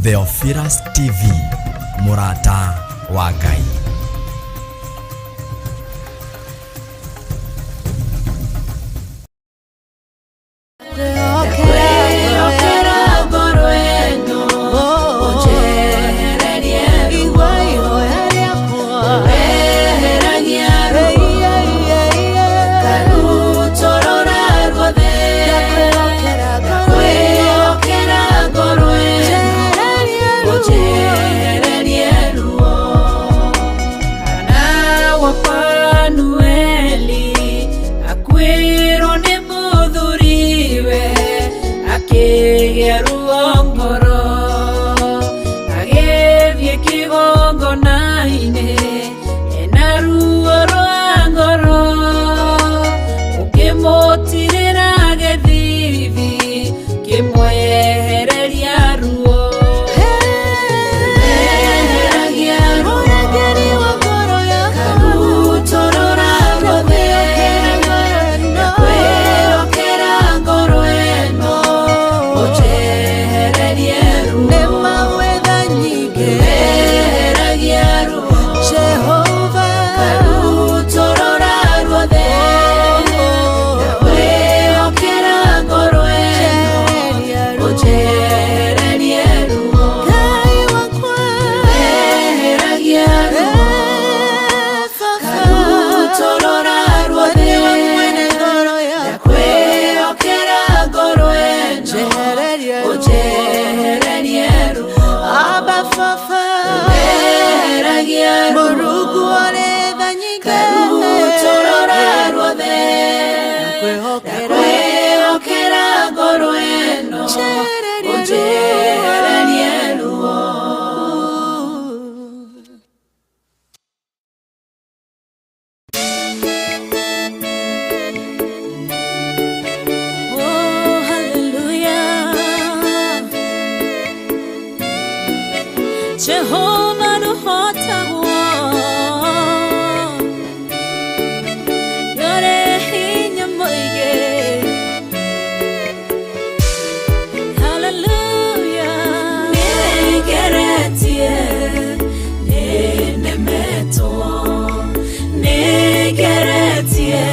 Theophilus TV, mũrata wa Ngai. Ndakwĩhokera ngoro ĩno, ũnjehererie ruo, weheragia ruo, ngarutũrũra ruothe. Ndakwĩhokera ngoro ĩno, ũnjehererie ruo. Hana wa Fanueli akuĩrwo nĩ mũthuriwe, akĩgĩa ruo ngoro, agĩthiĩ kĩgongona-inĩ ena ruo rwa ngoro, ũkĩmũtirĩra gĩthithi kĩmwehereria ruo. Weheragia ruo, ngarutũrũra ruothe. Ndakwĩhokera ngoro ĩno, ũnjehererie ruo. Weheragia ruo, ngarutũrũra ruothe. Ndakwĩhokera ngoro ĩno, ũnjehererie ruo. Weheragia ruo, ngarutũrũra ruothe. Ndakwĩhokera ngoro ĩno, ũnjehererie ruo. Weheragia ruo, ngarutũrũra ruothe. Ndakwĩhokera ngoro ĩno, ũnjehererie ruo. Oh, hallelujah. Jehovah nũhotagwo, nĩũrĩ hinya mũingĩ. Hallelujah. Nĩngeretie, nĩnemetwo, nĩngeretie,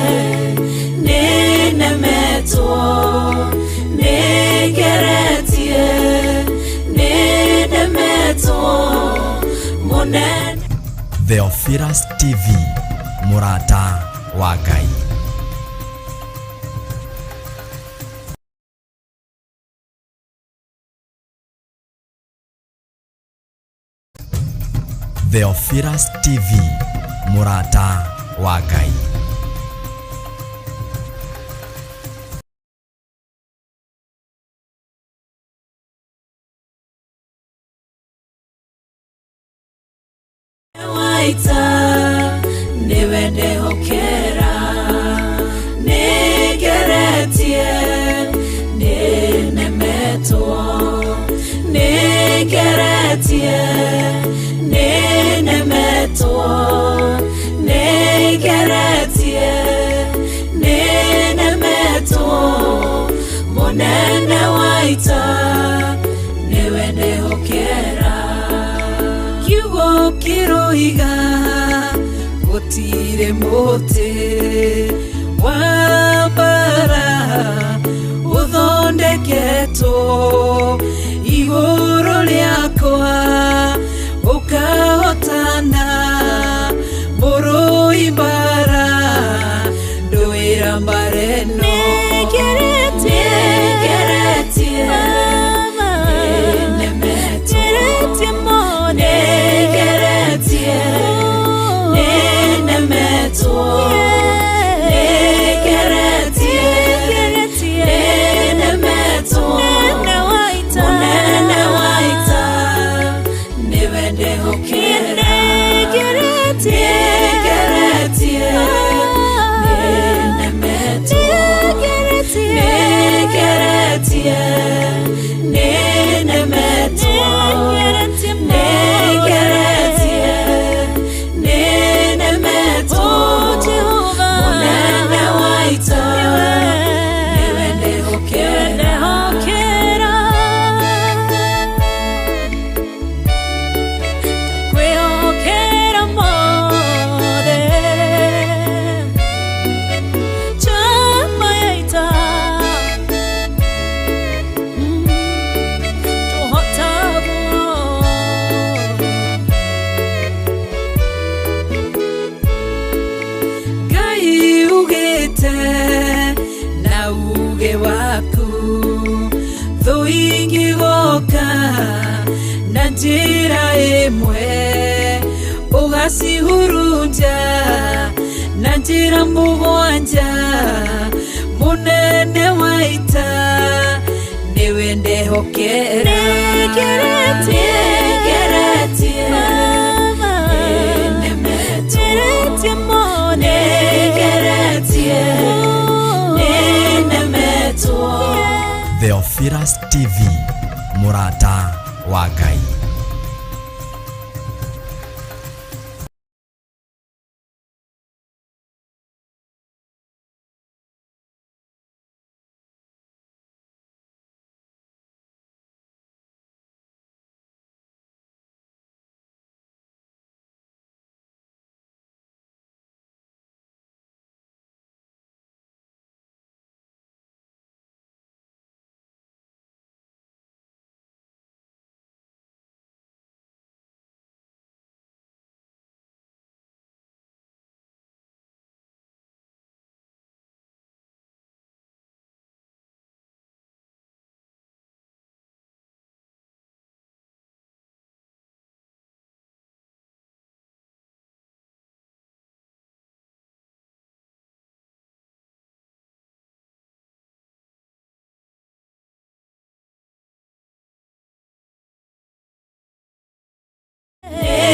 nĩnemetwo, nĩngeretie, nĩnemetwo, mũnene. Theophilus TV, mũrata wa Ngai. Theophilus TV, mũrata wa Ngai. Waita nĩwe ndehokera, nĩngeretie, nĩnemetwo, nĩngeretie, nĩnemetwo, nĩngeretie, nĩnemetwo, mũnene wa ita nĩwe ndehokera. Kiugo kĩroiga gũtirĩ mũtĩ wa mbara ũthondeketwo igũrũ rĩakwa ũkahotana, mũrũi mbara ndũĩra mbara ĩno. Nĩngeretie, Nĩngeretie, Baba. nĩnemetwo, Ngeretie mũno. nĩngeretie, nĩnemetwo, nĩngeretie, Ngeretie. nĩnemetwo, Nene wa Ingĩgoka na njĩra ĩmwe ũgacihurunja na njĩra mũgwanja mũnene wa ita nĩwe ndehokera. Nĩngeretie. Nĩngeretie. Baba. Nĩnemetwo. Ngeretie mũno. Nĩngeretie. Nĩnemetwo. Theophilus TV, mũrata wa Ngai.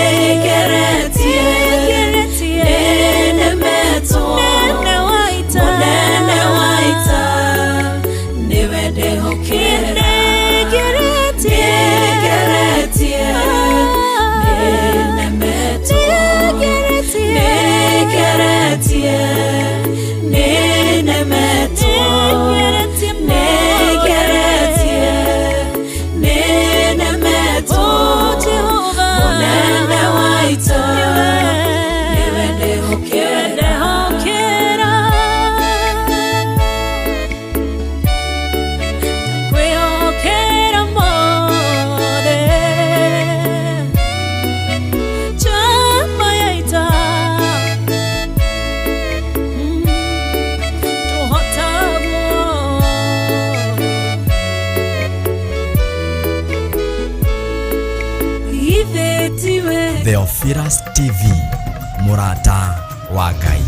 Nĩngeretie. Ngeretie. Nĩnemetwo. Mũnene wa ita. Mũnene wa ita nĩwe ndehokera. Nĩngeretie. Nĩngeretie. Nĩnemetwo. Nĩngeretie. Nĩngeretie. Nĩnemetwo. Nĩngeretie mũno. Nĩngeretie. Nĩnemetwo. Oh, Jehova. Mũnene wa ita nĩwe ndehokera. Ndehokera. Ndakwĩhokera mothe. Njamba ya ita. Tũhotagwo. Githĩ tiwe Theophilus TV, mũrata wa Ngai.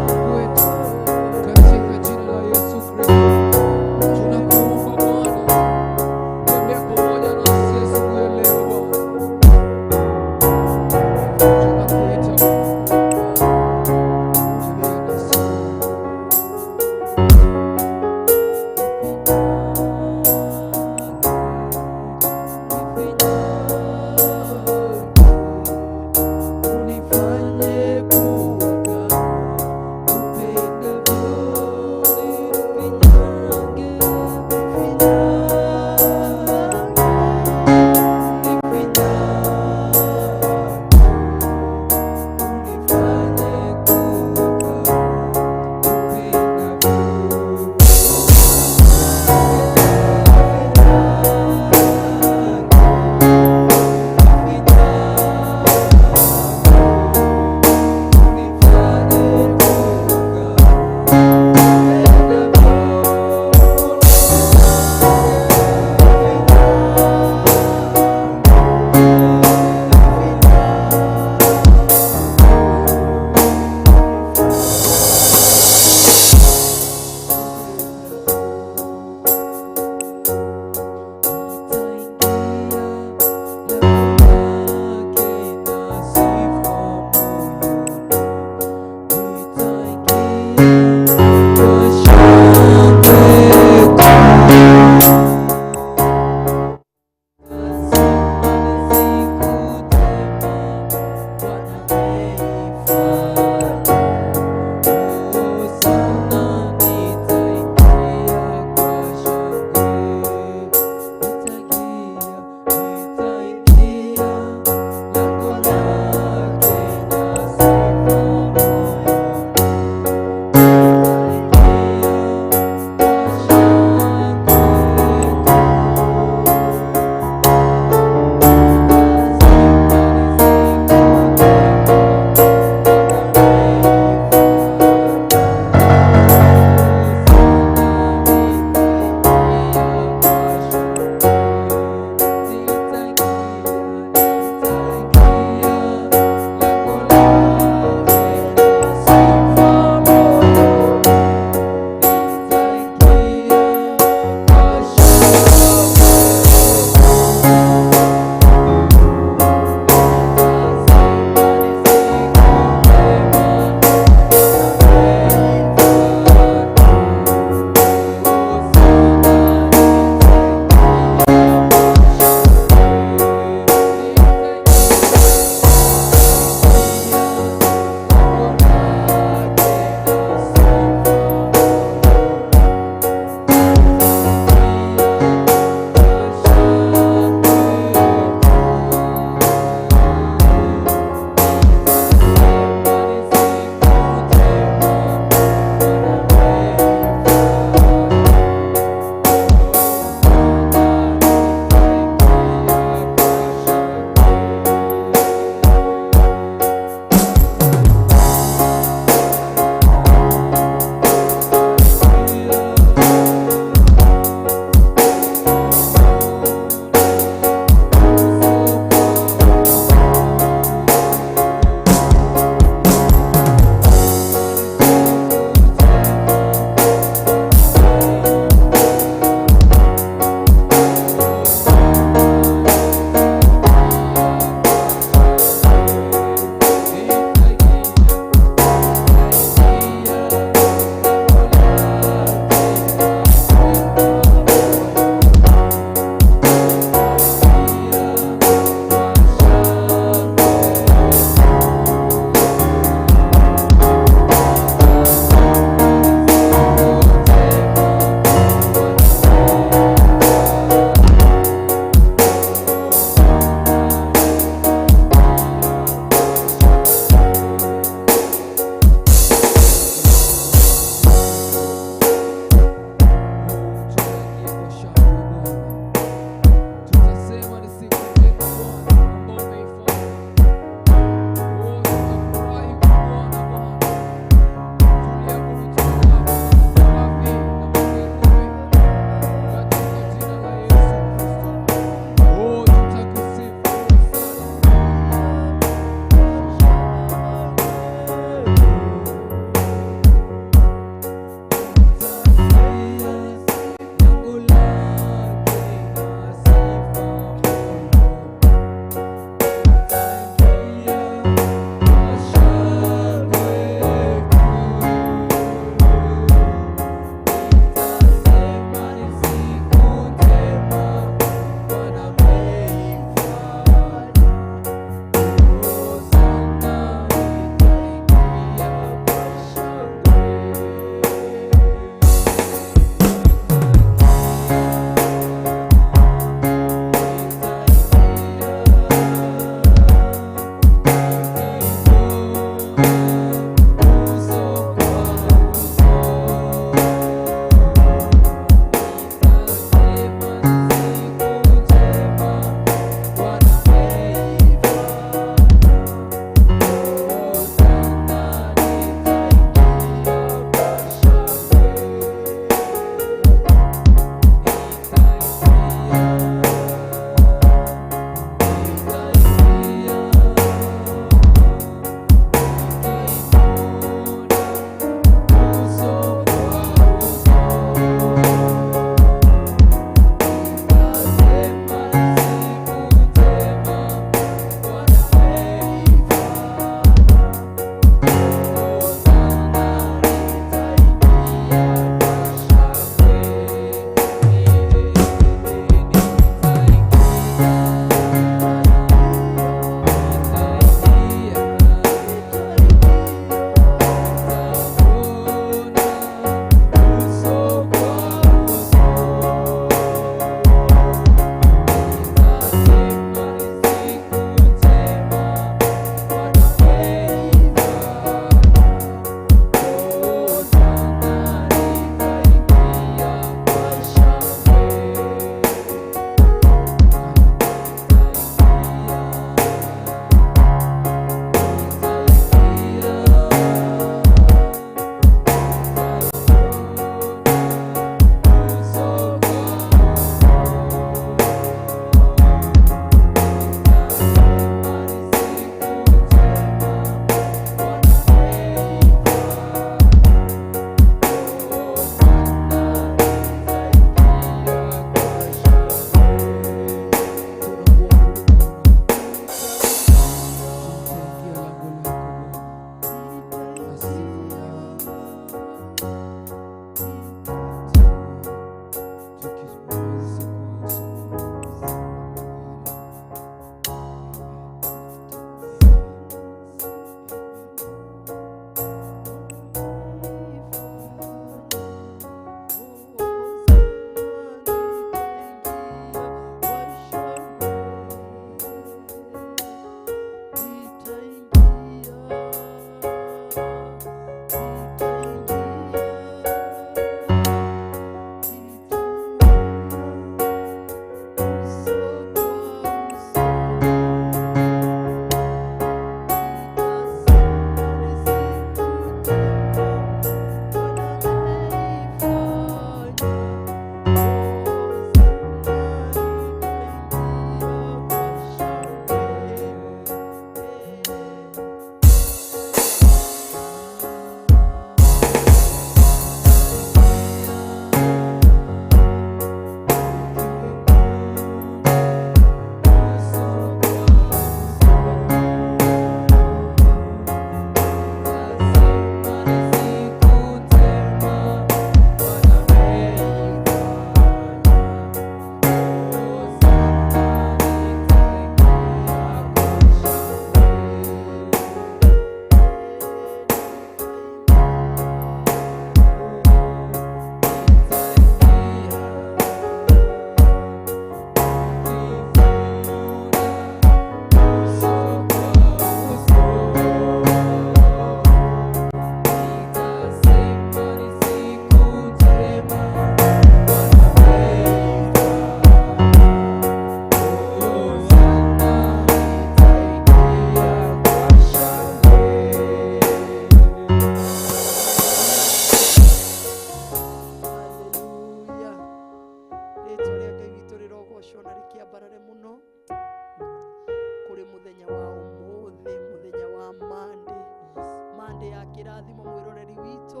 Monday ya kĩrathimo mwĩroreri witũ,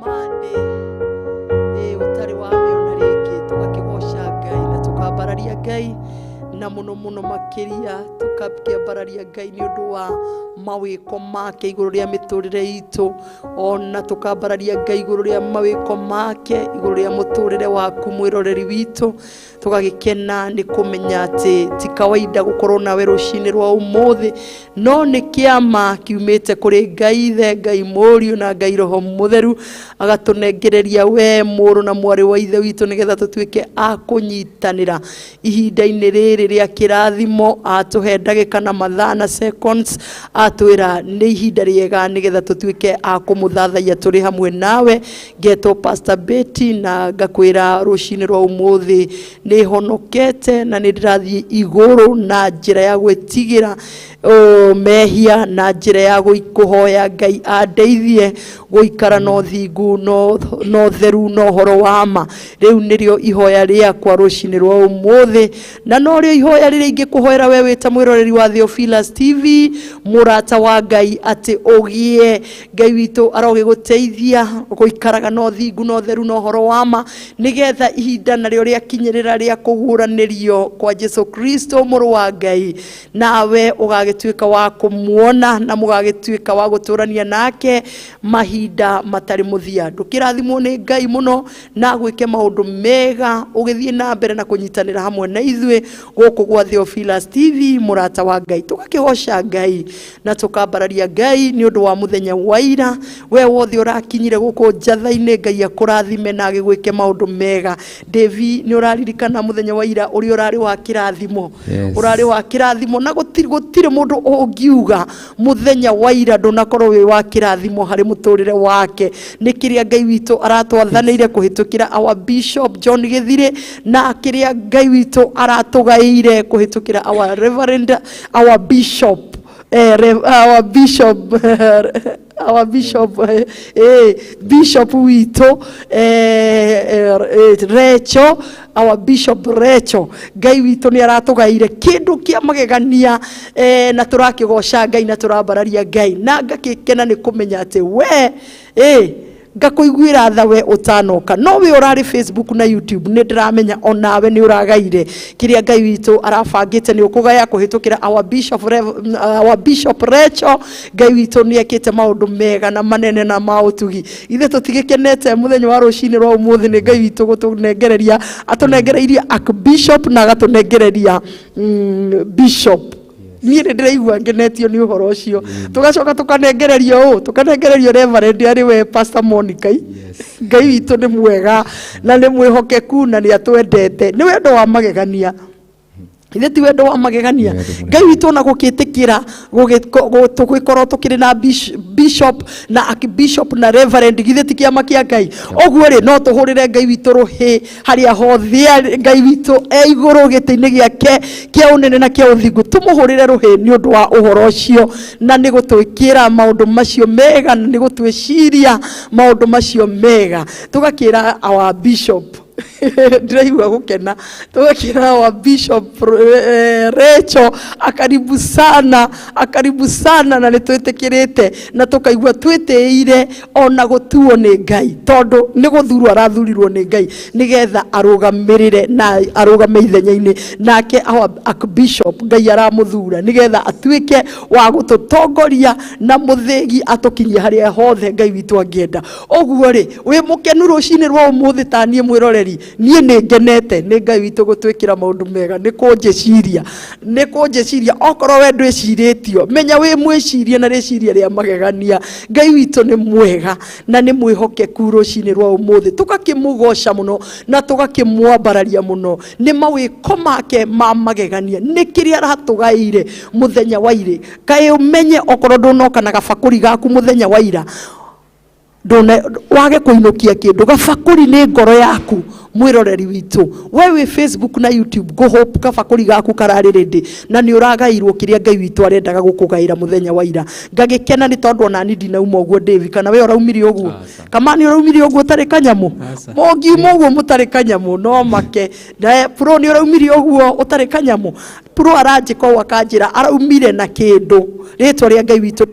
Monday ũtarĩ wamĩona rĩngĩ. Tũgakĩgoca Ngai na tũkambararia Ngai, na mũno mũno makĩria tũkakĩambararia Ngai nĩ ũndũ wa mawĩko make igũrũ rĩa mĩtũrĩre itũ, ona tũkambararia Ngai igũrũ rĩa mawĩko make igũrũ rĩa mũtũrĩre waku mwĩroreri witũ. Tũgagĩkena nĩ kũmenya atĩ ti kawaida gũkorwo nawe rũcinĩ rwa ũmũthĩ, no nĩ kĩama kiumĩte kũrĩ Ngai Ithe, Ngai Mũriũ na Ngai Roho Mũtheru, agatũnengereria we mũrũ na mwarĩ wa Ithe witũ nĩgetha tũtuĩke a kũnyitanĩra ihinda-inĩ rĩrĩ rĩa kĩrathimo. Atũhe ndagĩka na mathaa na seconds, atwĩra nĩ ihinda rĩega nĩgetha tũtuĩke a kũmũthathaiya tũrĩ hamwe nawe. Ngetwo Pastor Betty na ngakwĩra rũcinĩ rwa ũmũthĩ nĩ honokete na nĩ ndĩrathiĩ igũrũ na njĩra ya gwĩtigĩra mehia, na njĩra ya kũhoya Ngai andeithie gũikara na ũthingu na ũtheru na ũhoro wa ma. Rĩu nĩrĩo ihoya rĩakwa rũcinĩ rwa ũmũthĩ, na norĩo ihoya rĩrĩa ingĩkũhoera we wĩ ta mwĩroreri wa Theophilus TV, mũrata wa Ngai, atĩ ũgĩe Ngai witũ arogĩgũteithia gũikaraga na ũthingu na ũtheru na ũhoro wa ma, nĩgetha ihinda narĩo rĩakinyĩrĩra rĩa kũguũranĩrio kwa Jesu Kristo mũrũ wa Ngai, nawe ũgagĩtuĩka wa kũmuona na mũgagĩtuĩka wa gũtũrania nake mahinda matarĩ mũthia. Ndũkĩrathimwo nĩ Ngai mũno na gwĩke maũndũ mega ũgĩthiĩ na mbere na kũnyitanĩra hamwe na ithuĩ gũkũ gwa Theophilus TV, mũrata wa Ngai. Tũgakĩgoca Ngai na tũkambararia Ngai nĩ ũndũ wa mũthenya wa ira. We wothe ũrakinyire gũkũ njatha-inĩ, Ngai akũrathime na agĩgwĩke maũndũ mega. Devi, nĩ ũraririkana mũthenya wa ira ũrĩa ũrarĩ wa kĩrathimo? Yes. Ũrarĩ wa kĩrathimo, na gũtirĩ mũndũ ũngiuga mũthenya wa ira ndũnakorwo wĩ wa kĩrathimo harĩ mũtũrĩre wake. Nĩ kĩrĩa Ngai witũ aratwathanĩire kũhĩtũkĩra our Bishop John Gĩthirĩ, na kĩrĩa Ngai witũ aratũgaĩire kũhĩtũkĩra our Reverend, our Bishop, our Bishop, our Bishop, Bishop witũ, Recho, our Bishop Recho. Ngai witũ nĩ aratũgaĩire kĩndũ kĩa magegania, na tũrakĩgoca Ngai na tũrambararia Ngai, na ngakĩkena nĩ kũmenya atĩ we, ngakũiguĩra tha we ũtanoka. No we ũrarĩ Facebook na YouTube, nĩ ndĩramenya onawe nĩ ũragaire kĩrĩa Ngai witũ arabangĩte nĩ ũkũgaya kũhĩtũkĩra our Bishop our Bishop Recho. Ngai witũ nĩ ekĩte maũndũ mega na manene na ma ũtugi. Ithuĩ tũtigĩkenete mũthenya wa rũcinĩ rwa ũmũthĩ nĩ Ngai witũ gũtũnengereria, atũnengereirie Archbishop na agatũnengereria Bishop. Niĩ nĩ ndĩraigua ngenetio nĩ ũhoro ũcio. Tũgacoka tũkanengererio ũũ, tũkanengererio Reverend arĩ we Pastor Monica. Ngai witũ nĩ mwega na nĩ mwĩhokeku na nĩ atwendete. Nĩ wendo wa magegania. Ithe ti wendo wa magegania. Nĩ wendo mũnene. Ngai witũ ona gũkĩtĩkĩra tũgĩkorwo tũkĩrĩ na bishop na archbishop na reverend, githĩ ti kĩama kĩa Ngai? Ũguo rĩ, no tũhũrĩre Ngai witũ rũhĩ harĩa hothe arĩ. Ngai witũ e igũrũ gĩtĩ-inĩ gĩake kĩa ũnene na kĩa ũthingu, tũmũhũrĩre rũhĩ nĩ ũndũ wa ũhoro ũcio, na nĩ gũtwĩkĩra maũndũ macio mega, na nĩ gũtwĩciria maũndũ macio mega. Tũgakĩra our bishop, ndĩraigua gũkena, tũgakĩra our Bishop Recho akaribu sana, akaribu sana, na nĩ twĩtĩkĩrĩte na tũkaigua twĩtĩire ona gũtuo nĩ Ngai, tondũ nĩ gũthurwo arathurirwo nĩ Ngai nĩgetha arũgamĩrĩre na arũgame ithenya-inĩ. Nake our Archbishop Ngai aramũthura nĩgetha atuĩke wa gũtũtongoria na mũthĩgi atũkinyie harĩa hothe Ngai witũ angĩenda. Ũguo rĩ, wĩ mũkenu rũcinĩ rwa ũmũthĩ ta niĩ mwĩroreri? Niĩ nĩ ngenete nĩ Ngai witũ gũtwĩkĩra maũndũ mega, nĩ kũnjĩciria, nĩ kũnjĩciria. Okorwo we ndwĩcirĩtio, menya wĩ mwĩcirie na rĩciria rĩa magegania. Ngai witũ nĩ mwega na nĩ mwĩhokeku rũcinĩ rwa ũmũthĩ. Tũgakĩmũgoca mũno na tũgakĩmwambararia mũno nĩ mawĩko make ma magegania, nĩ kĩrĩa aratũgaĩire mũthenya wa ira. Kaĩ ũmenye okorwo ndũnoka na gabakũri gaku mũthenya wa ira, ndũne wage kũinũkia kĩndũ. Gabakũri nĩ ngoro yaku mwĩroreri witũ, we wĩ Facebook na YouTube, ngũ hope gabakũri gaku kararĩ ready na nĩ ũragairwo kĩrĩa Ngai witũ arendaga gũkũgaĩra mũthenya wa ira. Ngagĩkena nĩ tondũ ona niĩ ndinauma ũguo. David, kana we ũraumire ũguo? Aca. Kama nĩ ũraumire ũguo ũtarĩ kanyamũ? Aca. Mũngiuma ũguo mũtarĩ kanyamũ no make. Na Pro, nĩ ũraumire ũguo ũtarĩ kanyamũ? Pro aranjĩka ũũ akanjĩra araumire na kĩndũ. Rĩtwa rĩa Ngai witũ,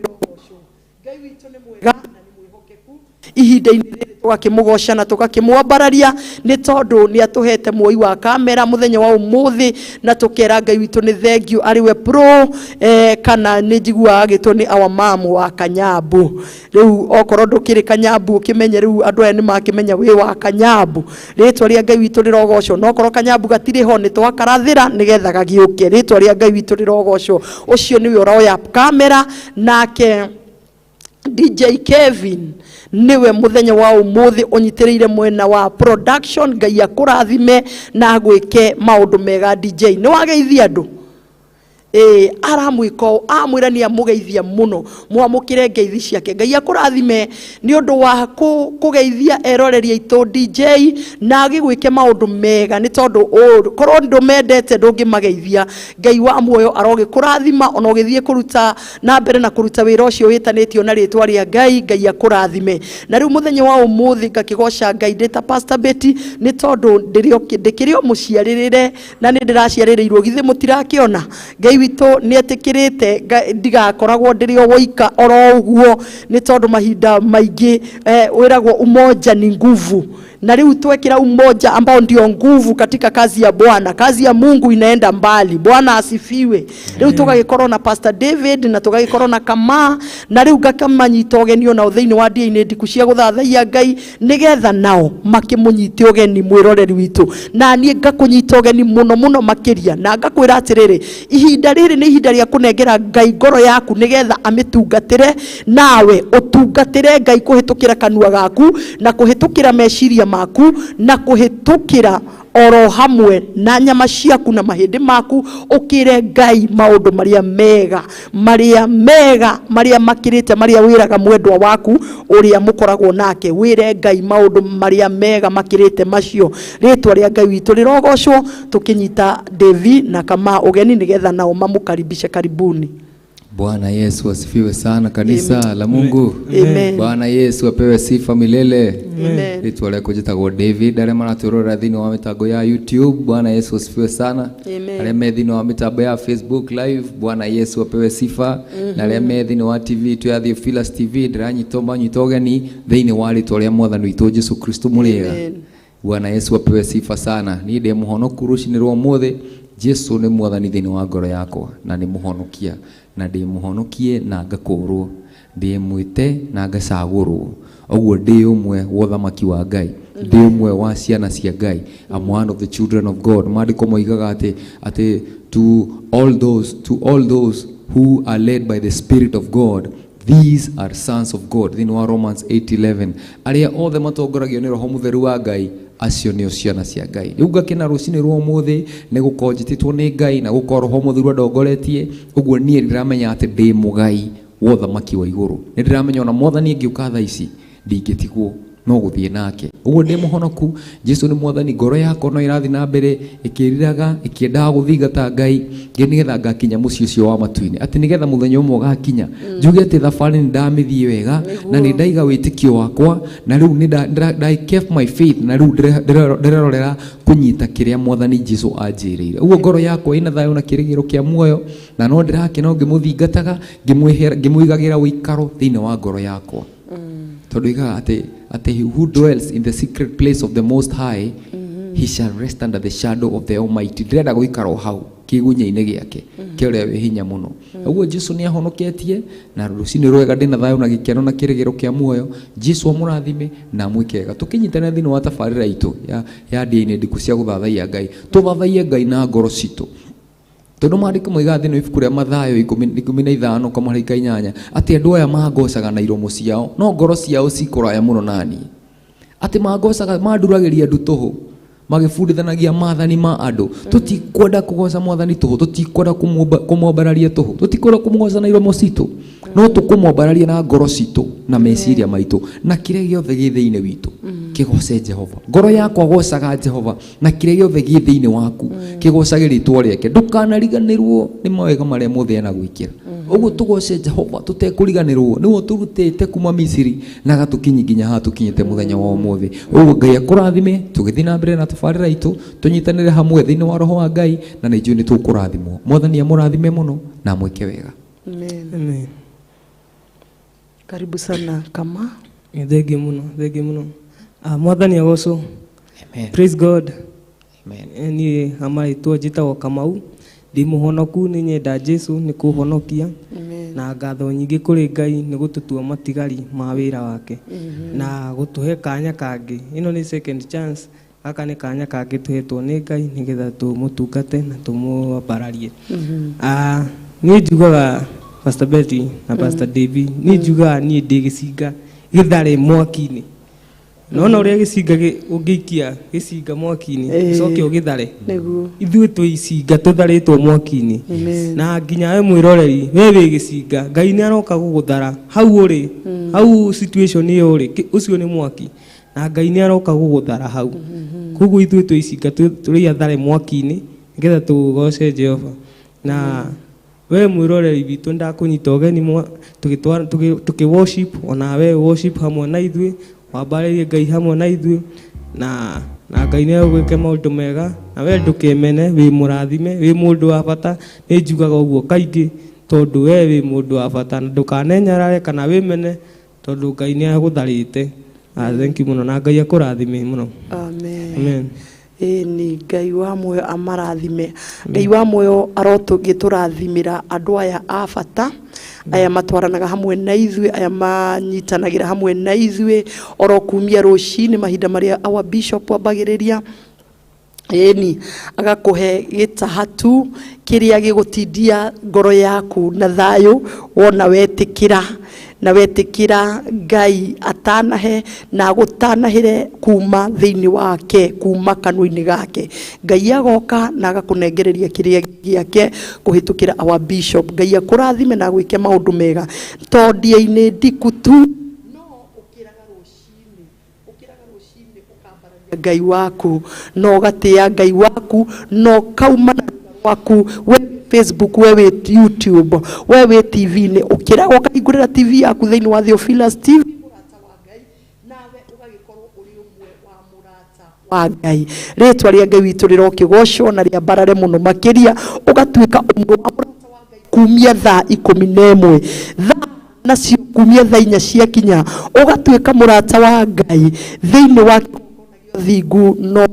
Ngai Witũ nĩ mwega na nĩ mwĩhokeku. Ihinda-inĩ rĩrĩ tũgakĩmũgoca na tũgakĩmwambararia nĩ tondũ nĩ atũhete muoi wa kamera mũthenya wa ũmũthĩ, na tũkera Ngai witũ nĩ thengiũ arĩ we pro kana nĩ njiguaga agĩtwo nĩ our mom wa Kanyambu. Rĩu okorwo ndũkĩrĩ Kanyambu, ũkĩmenye rĩu andũ aya nĩ makĩmenya wĩ wa Kanyambu. Rĩtwa rĩa Ngai witũ rĩrogocwo. Na okorwo Kanyambu gatirĩ ho, nĩ twakarathĩra nĩgetha gagĩũke. Rĩtwa rĩa Ngai witũ rĩrogocwo. Ũcio nĩwe ũroya kamera, nake DJ Kevin niwe muthenya wa umuthi unyitiriire mwena wa production. Ngai akurathime na agwike maundu mega. DJ, ni wageithia andu? Ĩĩ, aramwĩka ũũ, amwĩra nĩ amũgeithia mũno. Mwamũkĩre ngeithi ciake. Ngai akũrathime nĩ ũndũ wa kũgeithia eroreri aitũ, DJ, na agĩgwĩke maũndũ mega, nĩ tondũ korwo ndũmendete ndũngĩmageithia. Ngai wa muoyo arogĩkũrathima ona ũgĩthiĩ kũruta na mbere na kũruta wĩra ũcio wĩtanĩtio na rĩtwa rĩa Ngai. Ngai akũrathime. Na rĩu mũthenya wa ũmũthĩ ngakĩgoca Ngai ndĩ ta Pastor Betty, nĩ tondũ ndĩkĩrĩ o mũciarĩrĩre na nĩ ndĩraciarĩrĩirwo. Githĩ mũtirakĩona Ngai witũ nĩ etĩkĩrĩte ndigakoragwo ndĩrĩ o woika oro ũguo, nĩ tondũ mahinda maingĩ wĩragwo umoja ni nguvu, na rĩu twekĩra umoja ambao ndio nguvu katika kazi ya Bwana, kazi ya Mungu inaenda mbali. Bwana asifiwe. Rĩu tũgagĩkorwo na Pastor David na tũgagĩkorwo na Kama, na rĩu ngakamanyita ũgeni onao thĩinĩ wa ndia-inĩ ndiku cia gũthathaiya Ngai, nĩgetha nao makĩmũnyite ũgeni mwĩroreri witũ, na niĩ ngakũnyita ũgeni mũno mũno makĩria, na ngakwĩra atĩrĩrĩ, ihinda rĩrĩ nĩ ihinda rĩa kũnengera Ngai ngoro yaku nĩgetha amĩtungatĩre, nawe ũtungatĩre Ngai kũhĩtũkĩra kanua gaku na kũhĩtũkĩra meciria maku na kũhĩtũkĩra oro hamwe na nyama ciaku na mahĩndĩ maku, ũkĩre Ngai maũndũ marĩa mega, marĩa mega, marĩa makĩrĩte marĩa wĩraga mwendwa waku ũrĩa mũkoragwo nake. Wĩre Ngai maũndũ marĩa mega makĩrĩte macio. Rĩtwa rĩa Ngai witũ rĩrogocwo. Tũkĩnyita Devi na Kama ũgeni nĩgetha nao mamũkaribishe. Karibuni. Bwana Yesu asifiwe sana, kanisa la Mungu. Amen. Bwana Yesu apewe sifa milele. Amen. Rĩtwa rĩakwa njĩtagwo David. Arĩa maratwĩrorera thĩinĩ wa mĩtambo ya YouTube, Bwana Yesu asifiwe sana. Amen. Arĩa me thĩinĩ wa mĩtambo ya Facebook Live, Bwana Yesu apewe sifa. Na arĩa me thĩinĩ wa TV itũ ya Theophilus TV, ndĩranyita manyita ũgeni thĩinĩ wa rĩtwa rĩa Mwathani witũ Jesu Kristo mũrĩega. Amen. Bwana Yesu apewe sifa sana. Niĩ ndĩ mũhonoku rũcinĩ rwa ũmũthĩ. Jesu nĩ mwathani thĩinĩ wa ngoro yakwa na nĩ mũhonokia, na ndĩ mũhonokie na ngakũrwo, ndĩ mwĩte na ngacagũrwo, ũguo ndĩ ũmwe wa ũthamaki wa Ngai, ndĩ ũmwe wa ciana cia Ngai. I'm one of the children of God. Maandĩko moigaga atĩ to all those who are led by the Spirit of God, these are sons of God. Thĩinĩ wa Romans 8:11, arĩa othe matongoragio nĩ Roho Mũtheru wa Ngai, acio nĩo ciana cia Ngai. Rĩu ngakena rũcinĩ rwa ũmũthĩ nĩ gũkorwo njĩtĩtwo nĩ Ngai na gũkorwo Roho Mũtheru andongoretie. Ũguo niĩ ndĩramenya atĩ ndĩ mũgai wa ũthamaki wa igũrũ. Nĩ ndĩramenya ona Mwathani angĩũka thaa ici, ndingĩtigwo, no gũthiĩ nake. Ũguo ndĩ mũhonoku. Jesu nĩ Mwathani. Ngoro yakwa no ĩrathiĩ na mbere ĩkĩriraga, ĩkĩendaga gũthingata Ngai nĩ nĩgetha ngakinya mũciĩ ũcio wa matu-inĩ, atĩ nĩgetha mũthenya ũmwe ũgakinya njuge atĩ thabarĩ nĩ ndamĩthiĩ wega na nĩ ndaiga wĩtĩkio wakwa, na rĩu nĩ I kept my faith, na rĩu ndĩrerorera kũnyita kĩrĩa Mwathani Jesu anjĩrĩire. Ũguo ngoro yakwa ĩna thayũ na kĩrĩgĩro kĩa muoyo, na no ndĩrakena ngĩmũthingataga, ngĩmũigagĩra ũikaro thĩinĩ wa ngoro yakwa, tondũ igaga atĩ he who dwells in the secret place of the Most High, he shall rest under the shadow of the Almighty. Ndĩrenda gũikara o hau kĩgunya-inĩ gĩake kĩa ũrĩa wĩ hinya mũno. Ũguo Jesu nĩ ahonoketie, na rũcinĩ rwega ndĩna thayũ na gĩkeno na kĩrĩgĩro kĩa muoyo. Jesu amũrathime na amwĩke wega. Tũkĩnyitanĩra thĩinĩ wa tabarĩra itũ ya ndĩa-inĩ ndiku cia gũthathaiya Ngai, tũthathaiye Ngai na ngoro citũ, tondũ maandĩko moigaga thĩinĩ wa ibuku rĩa Mathayo 15 kamũhari ka 8 atĩ andũ aya mangocaga na iromo ciao, no ngoro ciao cikũraya mũno naniĩ, atĩ mangocaga, manduragĩria ndu tũhũ, magĩbundithanagia maathani ma andũ. Tũtikwenda kũgoca Mwathani tũhũ, tũtikwenda kũmwambararia tũhũ, tũtikwenda kũmũgoca na iromo citũ, no tũkũmwambararia na ngoro citũ na meciria maitũ na kĩrĩa gĩothe gĩ thĩinĩ witũ kĩgoce Jehova. Ngoro yakwa, gocaga Jehova, na kĩrĩa gĩothe gĩ thĩinĩ waku kĩgocage rĩtwa rĩake. Ndũkanariganĩrwo nĩ mawega marĩa mothe anagwĩkĩra. Ũguo tũgoce Jehova tũtekũriganĩrwo nĩwe ũtũrutĩte kuma Misiri na agatũkinyia nginya haha tũkinyĩte mũthenya wa ũmũthĩ. Ũguo Ngai akũrathime. Tũgĩthiĩ na mbere na tabarĩra itũ, tũnyitanĩre hamwe thĩinĩ wa Roho wa Ngai, na nĩ njũĩ nĩ tũkũrathimwo. Mwathani amũrathime mũno na amwĩke wega. Amen. Amen. Karibu sana kama. Thengiũ mũno, thengiũ mũno. Ah, Mwathani agocwo. Amen. Praise God. Amen. Niĩ amarĩtwo njĩtagwo Kamau, ndĩ mũhonoku, nĩ nyenda Jesu nĩ kũhonokia na ngatho nyingĩ kũrĩ Ngai nĩ gũtũtua matigari ma wĩra wake na gũtũhe kanya kangĩ. Ĩno nĩ second chance, gaka nĩ kanya kangĩ tũhetwo nĩ Ngai nĩgetha tũmũtungate na tũmwambararie. Ah, niĩ njugaga Pastor Betty na Pastor Davy, niĩ njugaga niĩ ndĩ gĩcinga gĩthare mwaki-inĩ. Nona ũrĩa gĩcinga ũngĩikia gĩcinga mwaki-inĩ ũcoke ũgĩthare, Nĩguo. Ithuĩ twĩ icinga tũtharĩtwo mwaki-inĩ. Amen. Na nginya we mwĩroreri, we wĩ gĩcinga, Ngai nĩ aroka gũgũthara hau ũrĩ, hau situation ĩyo ũrĩ, ũcio nĩ mwaki, na Ngai nĩ aroka gũgũthara hau. Koguo ithuĩ twĩ icinga tũrĩ athare mwaki-inĩ nĩgetha tũgoce Jehova. Na we mwĩroreri witũ, ndakũnyita ũgeni tũkĩ worship, ona we worship hamwe na ithuĩ, wambarĩrie Ngai hamwe na ithuĩ, na Ngai nĩ egwĩke maũndũ mega. Na we ndũkemene, wĩ mũrathime, wĩ mũndũ wa bata. Nĩ njugaga ũguo kaingĩ tondũ we wĩ mũndũ wa bata, na ndũkanenyarare kana wĩmene tondũ Ngai nĩ agũtharĩte. Ah, thank you mũno, na Ngai akũrathime mũno. Amen. Amen. Ĩni Ngai wa muoyo amarathime. Ngai wa muoyo arotũgĩtũrathimĩra andũ aya a bata, aya matwaranaga hamwe na ithuĩ, aya manyitanagĩra hamwe na ithuĩ oro kumia rũcinĩ mahinda marĩa our bishop ambagĩrĩria. Ĩni agakũhe gĩtahatu kĩrĩa gĩgũtindia ngoro yaku na thayũ, wona wetĩkĩra na wetĩkĩra Ngai atanahe na agũtanahĩre kuma thĩinĩ wake, kuma kanua-inĩ gake. Ngai agoka na agakũnengereria kĩrĩa gĩake kũhĩtũkĩra our bishop. Ngai akũrathime na agwĩke maũndũ mega, to ndia-inĩ ndiku tu, no ũkĩraga rũcinĩ, ũkĩraga rũcinĩ ũkambararia Ngai waku, na ũgatĩa Ngai waku, na ũkauma na rwaku. We Facebook, we wĩ YouTube, we wĩ TV-inĩ, ũkĩraga ũkahingũrĩra TV yaku thĩinĩ wa Theophilus TV, mũrata wa Ngai, nawe ũgagĩkorwo ũrĩ ũmwe wa mũrata wa Ngai. Rĩtwa rĩa Ngai witũ rĩrokĩgocwo na rĩambarare mũno makĩria. Ũgatuĩka ũmwe wa mũrata wa Ngai kumia thaa 11, thaa nacio kumia thaa 4 ciakinya, ũgatuĩka mũrata wa Ngai thĩinĩ wa kĩgongona gĩa ũthingu no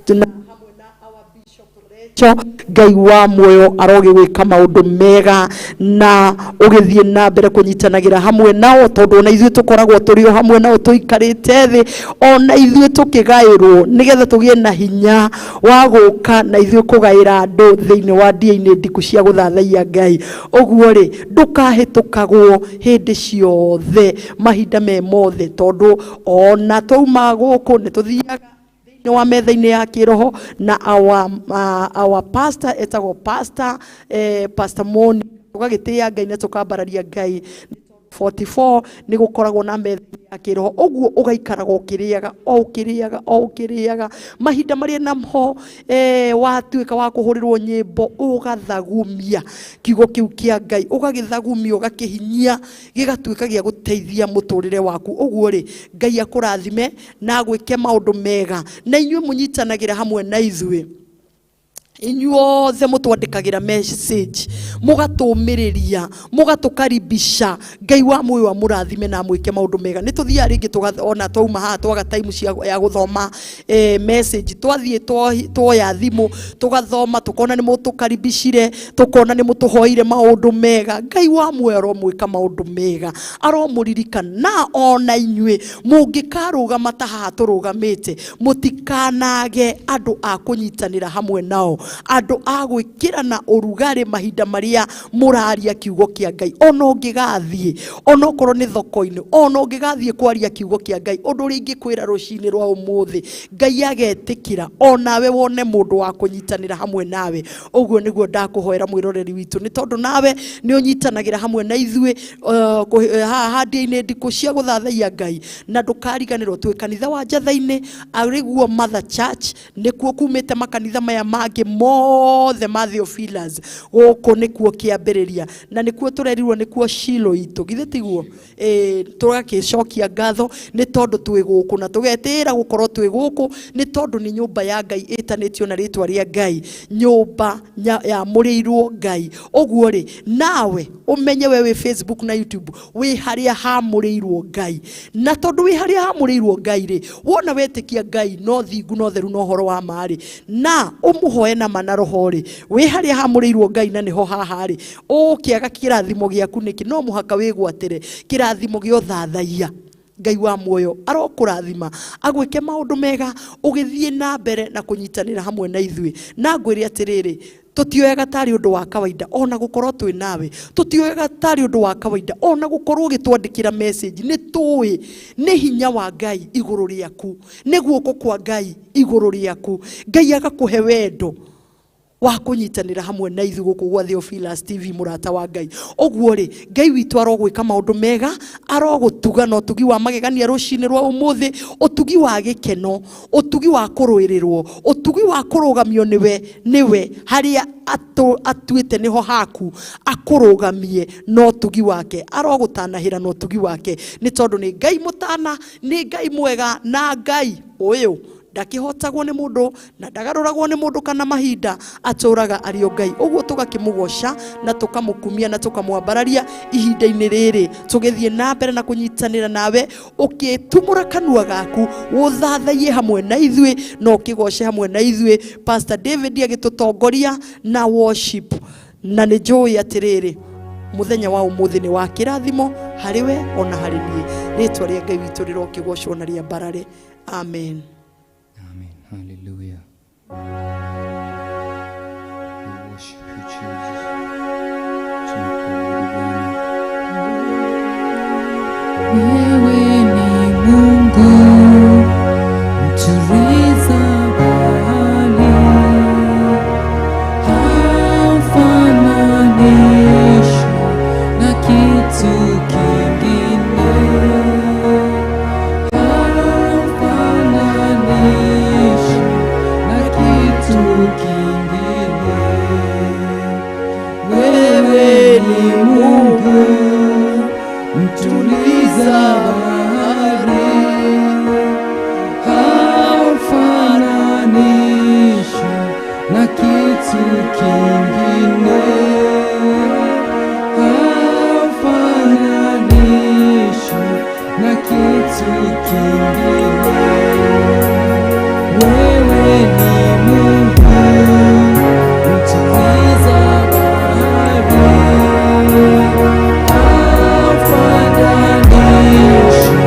na hamwe na our bishop Rachel. Ngai wa muoyo arogĩgwĩka maũndũ mega na ũgĩthiĩ na mbere kũnyitanagĩra hamwe nao, tondũ ona ithuĩ tũkoragwo tũrĩ o hamwe nao tũikarĩte thĩ, ona ithuĩ tũkĩgaĩrwo nĩgetha tũgĩe na hinya wa gũka na ithuĩ kũgaĩra andũ thĩinĩ wa ndia-inĩ ndiku cia gũthathaiya Ngai. Ũguo rĩ, ndũkahĩtũkagwo hĩndĩ ciothe, mahinda me mothe, tondũ ona twauma gũkũ nĩ tũthiaga thĩinĩ wa metha-inĩ ya kĩroho na our pastor etagwo pastor Moni, tũgagĩtĩĩa Ngai na tũkambararia Ngai. 44 nĩ gũkoragwo na metha ya kĩroho, ũguo ũgaikaraga ũkĩrĩaga o ũkĩrĩaga o ũkĩrĩaga mahinda marĩa namo watuĩka wa kũhũrĩrwo nyĩmbo, ũgathagumia kiugo kĩu kĩa Ngai, ũgagĩthagumia, ũgakĩhinyia, gĩgatuĩka gĩa gũteithia mũtũrĩre waku. Ũguo rĩ, Ngai akũrathime na agwĩke maũndũ mega, na inyuĩ mũnyitanagĩra hamwe na ithuĩ, inyuothe mũtwandĩkagĩra message, mũgatũmĩrĩria, mũgatũkaribisha. Ngai wa muoyo amũrathime na amwĩke maũndũ mega. Nĩ tũthiaga rĩngĩ ona twauma haha twaga time cia ya gũthoma message, twathiĩ twoya thimũ tũgathoma, tũkona nĩ mũtũkaribicire, tũkona nĩ mũtũhoire maũndũ mega. Ngai wa muoyo aromwĩka maũndũ mega, aromũririkana. Na ona inyuĩ mũngĩkarũgama ta haha tũrũgamĩte, mũtikanage andũ a kũnyitanĩra hamwe nao, andũ a gwĩkĩrana ũrugarĩ mahinda marĩa mũraria kiugo kĩa Ngai. Ona ũngĩgathiĩ, ona okorwo nĩ thoko-inĩ, ona ũngĩgathiĩ kwaria kiugo kĩa Ngai, ũndũ ũrĩa ingĩkwĩra rũcinĩ rwa ũmũthĩ, Ngai agetĩkĩra onawe wone mũndũ wa kũnyitanĩra hamwe nawe. Ũguo nĩguo ndakũhoera mwĩroreri witũ, nĩ tondũ nawe nĩ ũnyitanagĩra hamwe na ithuĩ haha ndia-inĩ ndikũ cia gũthathaiya Ngai. Na ndũkariganĩrwo twĩ kanitha wa Njatha-inĩ, arĩguo Mother Church, nĩkuo kumĩte makanitha maya mangĩ Mothe ma Theophilus gũkũ nĩkuo kĩambĩrĩria na nĩkuo tũrerirwo, nĩkuo Shilo itũ, githĩ tiguo? Ĩĩ, tũgagĩcokia ngatho nĩ tondũ twĩ gũkũ na tũgetĩĩra gũkorwo twĩ gũkũ nĩ tondũ nĩ nyũmba ya Ngai ĩtanĩtio na rĩtwa rĩa Ngai, nyũmba yamũrĩirwo Ngai. Ũguo rĩ, nawe ũmenye we wĩ Facebook na YouTube wĩ harĩa hamũrĩirwo Ngai, na tondũ wĩ harĩa hamũrĩirwo Ngai rĩ, wona wetĩkia Ngai no thingu no theru no ũhoro wa ma rĩ, na ũmũhoe na ma na roho rĩ, wĩ harĩa hamũrĩirwo Ngai na nĩho haha rĩ, ũkĩaga kĩrathimo gĩaku nĩkĩ? No mũhaka wĩgwatĩre kĩrathimo gĩa ũthathaiya. Ngai wa muoyo arokũrathima, agwĩke maũndũ mega ũgĩthiĩ na mbere na kũnyitanĩra hamwe na ithuĩ. Na ngwĩre atĩrĩrĩ, tũtioyaga tarĩ ũndũ wa kawaida ona gũkorwo twĩ nawe, tũtioyaga tarĩ ũndũ wa kawaida ona gũkorwo ũgĩtwandĩkĩra message. Nĩ tũĩ nĩ hinya wa Ngai igũrũ rĩaku, nĩ guoko kwa Ngai igũrũ rĩaku, Ngai agakũhe wendo wa kũnyitanĩra hamwe na ithuĩ gũkũ gwa Theophilus TV, mũrata wa Ngai. Ũguo rĩ, Ngai witũ arogwĩka maũndũ mega, arogũtuga na ũtugi wa magegania rũcinĩ rwa ũmũthĩ, ũtugi wa gĩkeno, ũtugi wa kũrũĩrĩrwo, ũtugi wa kũrũgamio nĩwe, nĩwe harĩa atuĩte nĩho haku, akũrũgamie na ũtugi wake, arogũtanahĩra na ũtugi wake, nĩ tondũ nĩ Ngai mũtana, nĩ Ngai mwega, na Ngai ũyũ ndakĩhotagwo nĩ mũndũ na ndagarũragwo nĩ mũndũ kana mahinda, atũraga arĩ o Ngai. Ũguo tũgakĩmũgoca na tũkamũkumia na tũkamwambararia ihinda-inĩ rĩrĩ tũgĩthiĩ na mbere na kũnyitanĩra nawe, ũkĩtumũra kanua gaku ũthathaiye hamwe na ithuĩ na ũkĩgoce hamwe na ithuĩ, Pastor David agĩtũtongoria na worship. Na nĩ njũĩ atĩrĩrĩ, mũthenya wa ũmũthĩ nĩ wa kĩrathimo harĩ we ona harĩ niĩ. Rĩtwa rĩa Ngai witũ rĩrokĩgocwo na rĩambarare. Amen. Amen. Hallelujah. We worship you, Jesus. Tunakuabudu Bwana. Wewe ni Mungu mtuliza bahari, haufananishwi na kitu kingine, haufananishwi na kitu kingine. Wewe ni Mungu mtuliza bahari, haufananishwi na kitu kingine, haufananishwi na kitu kingine. Wewe ni Mungu mtuliza bahari, haufananishwi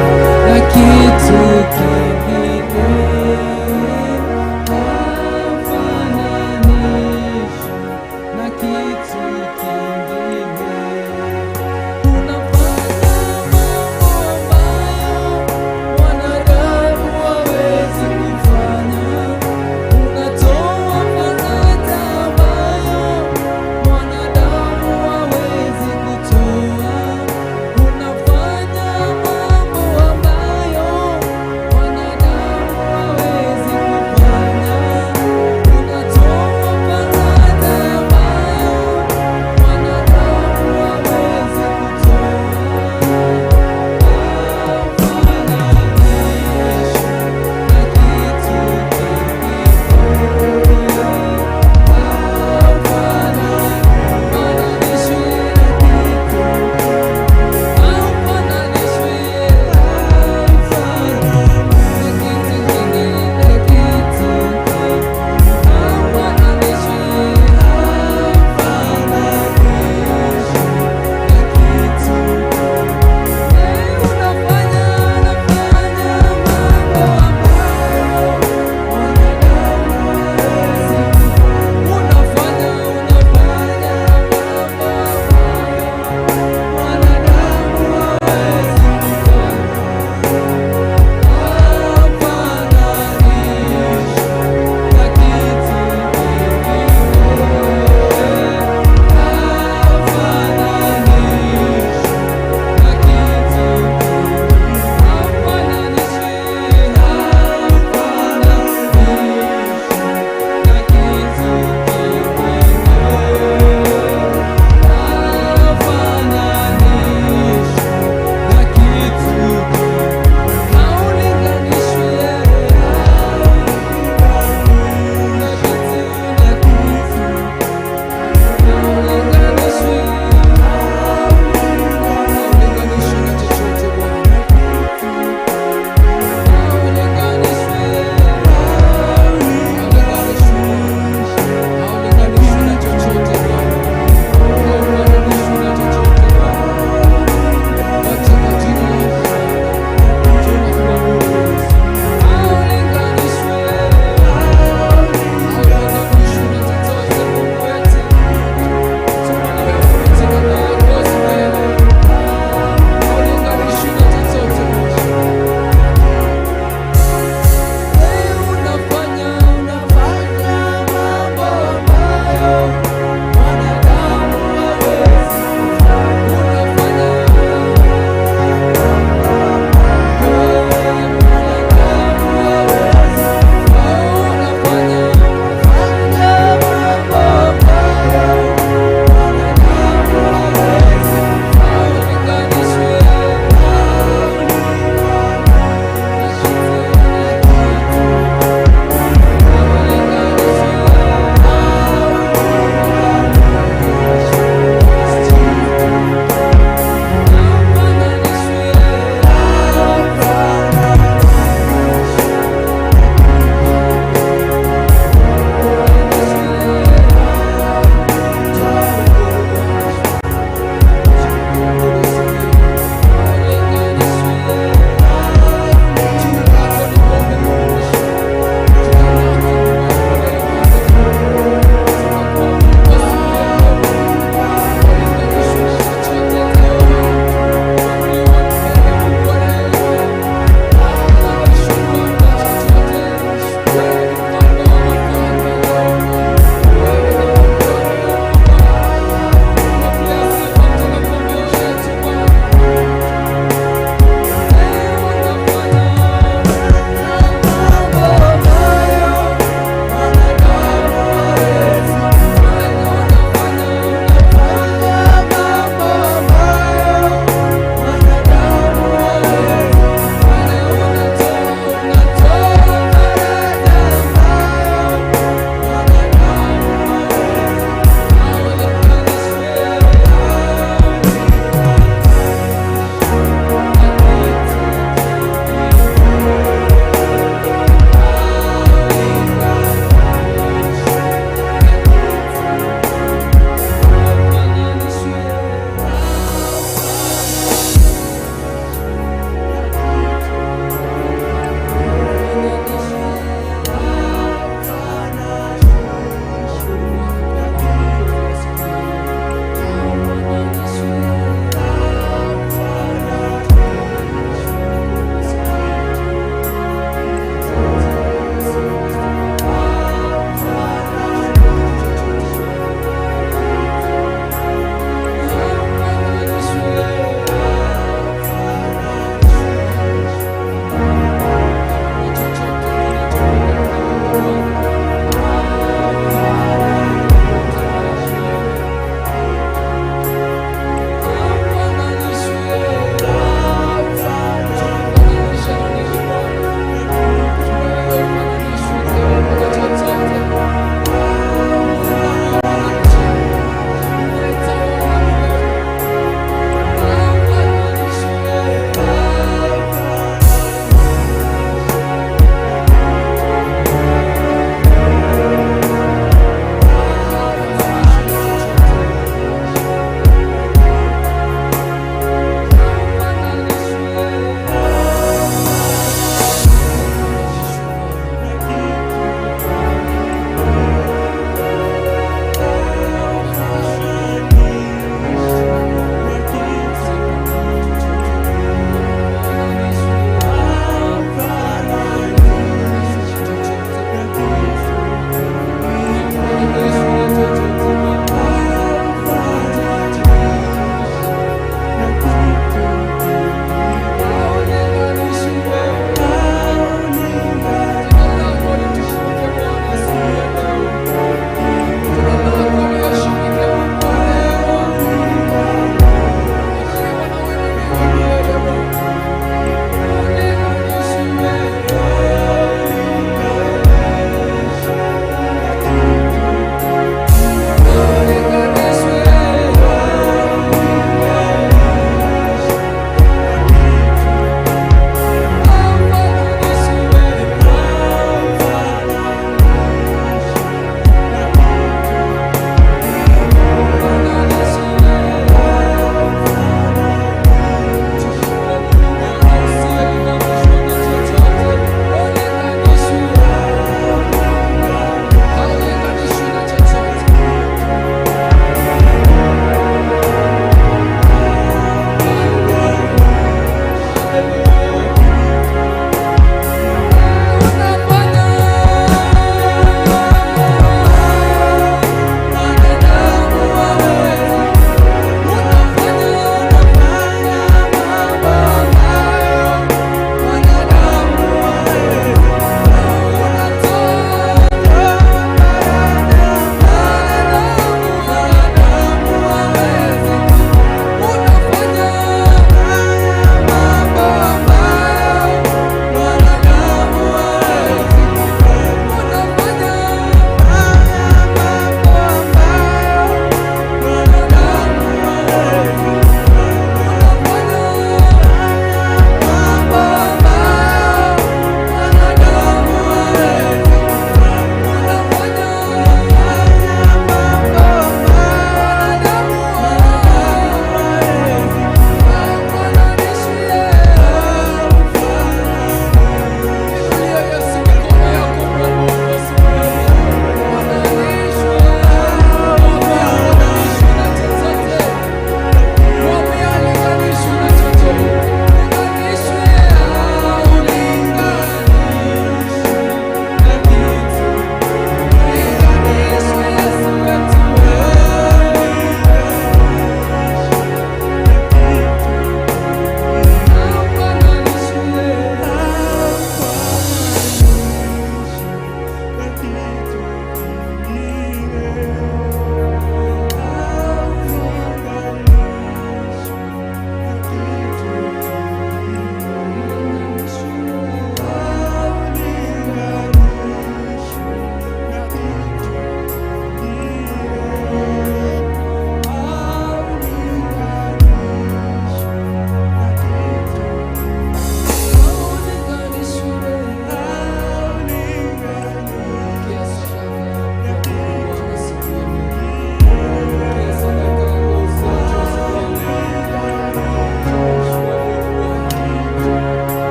na kitu kingine, haufananishwi na kitu kingine. Unafanya mambo ambayo mwanadamu hawezi kufanya.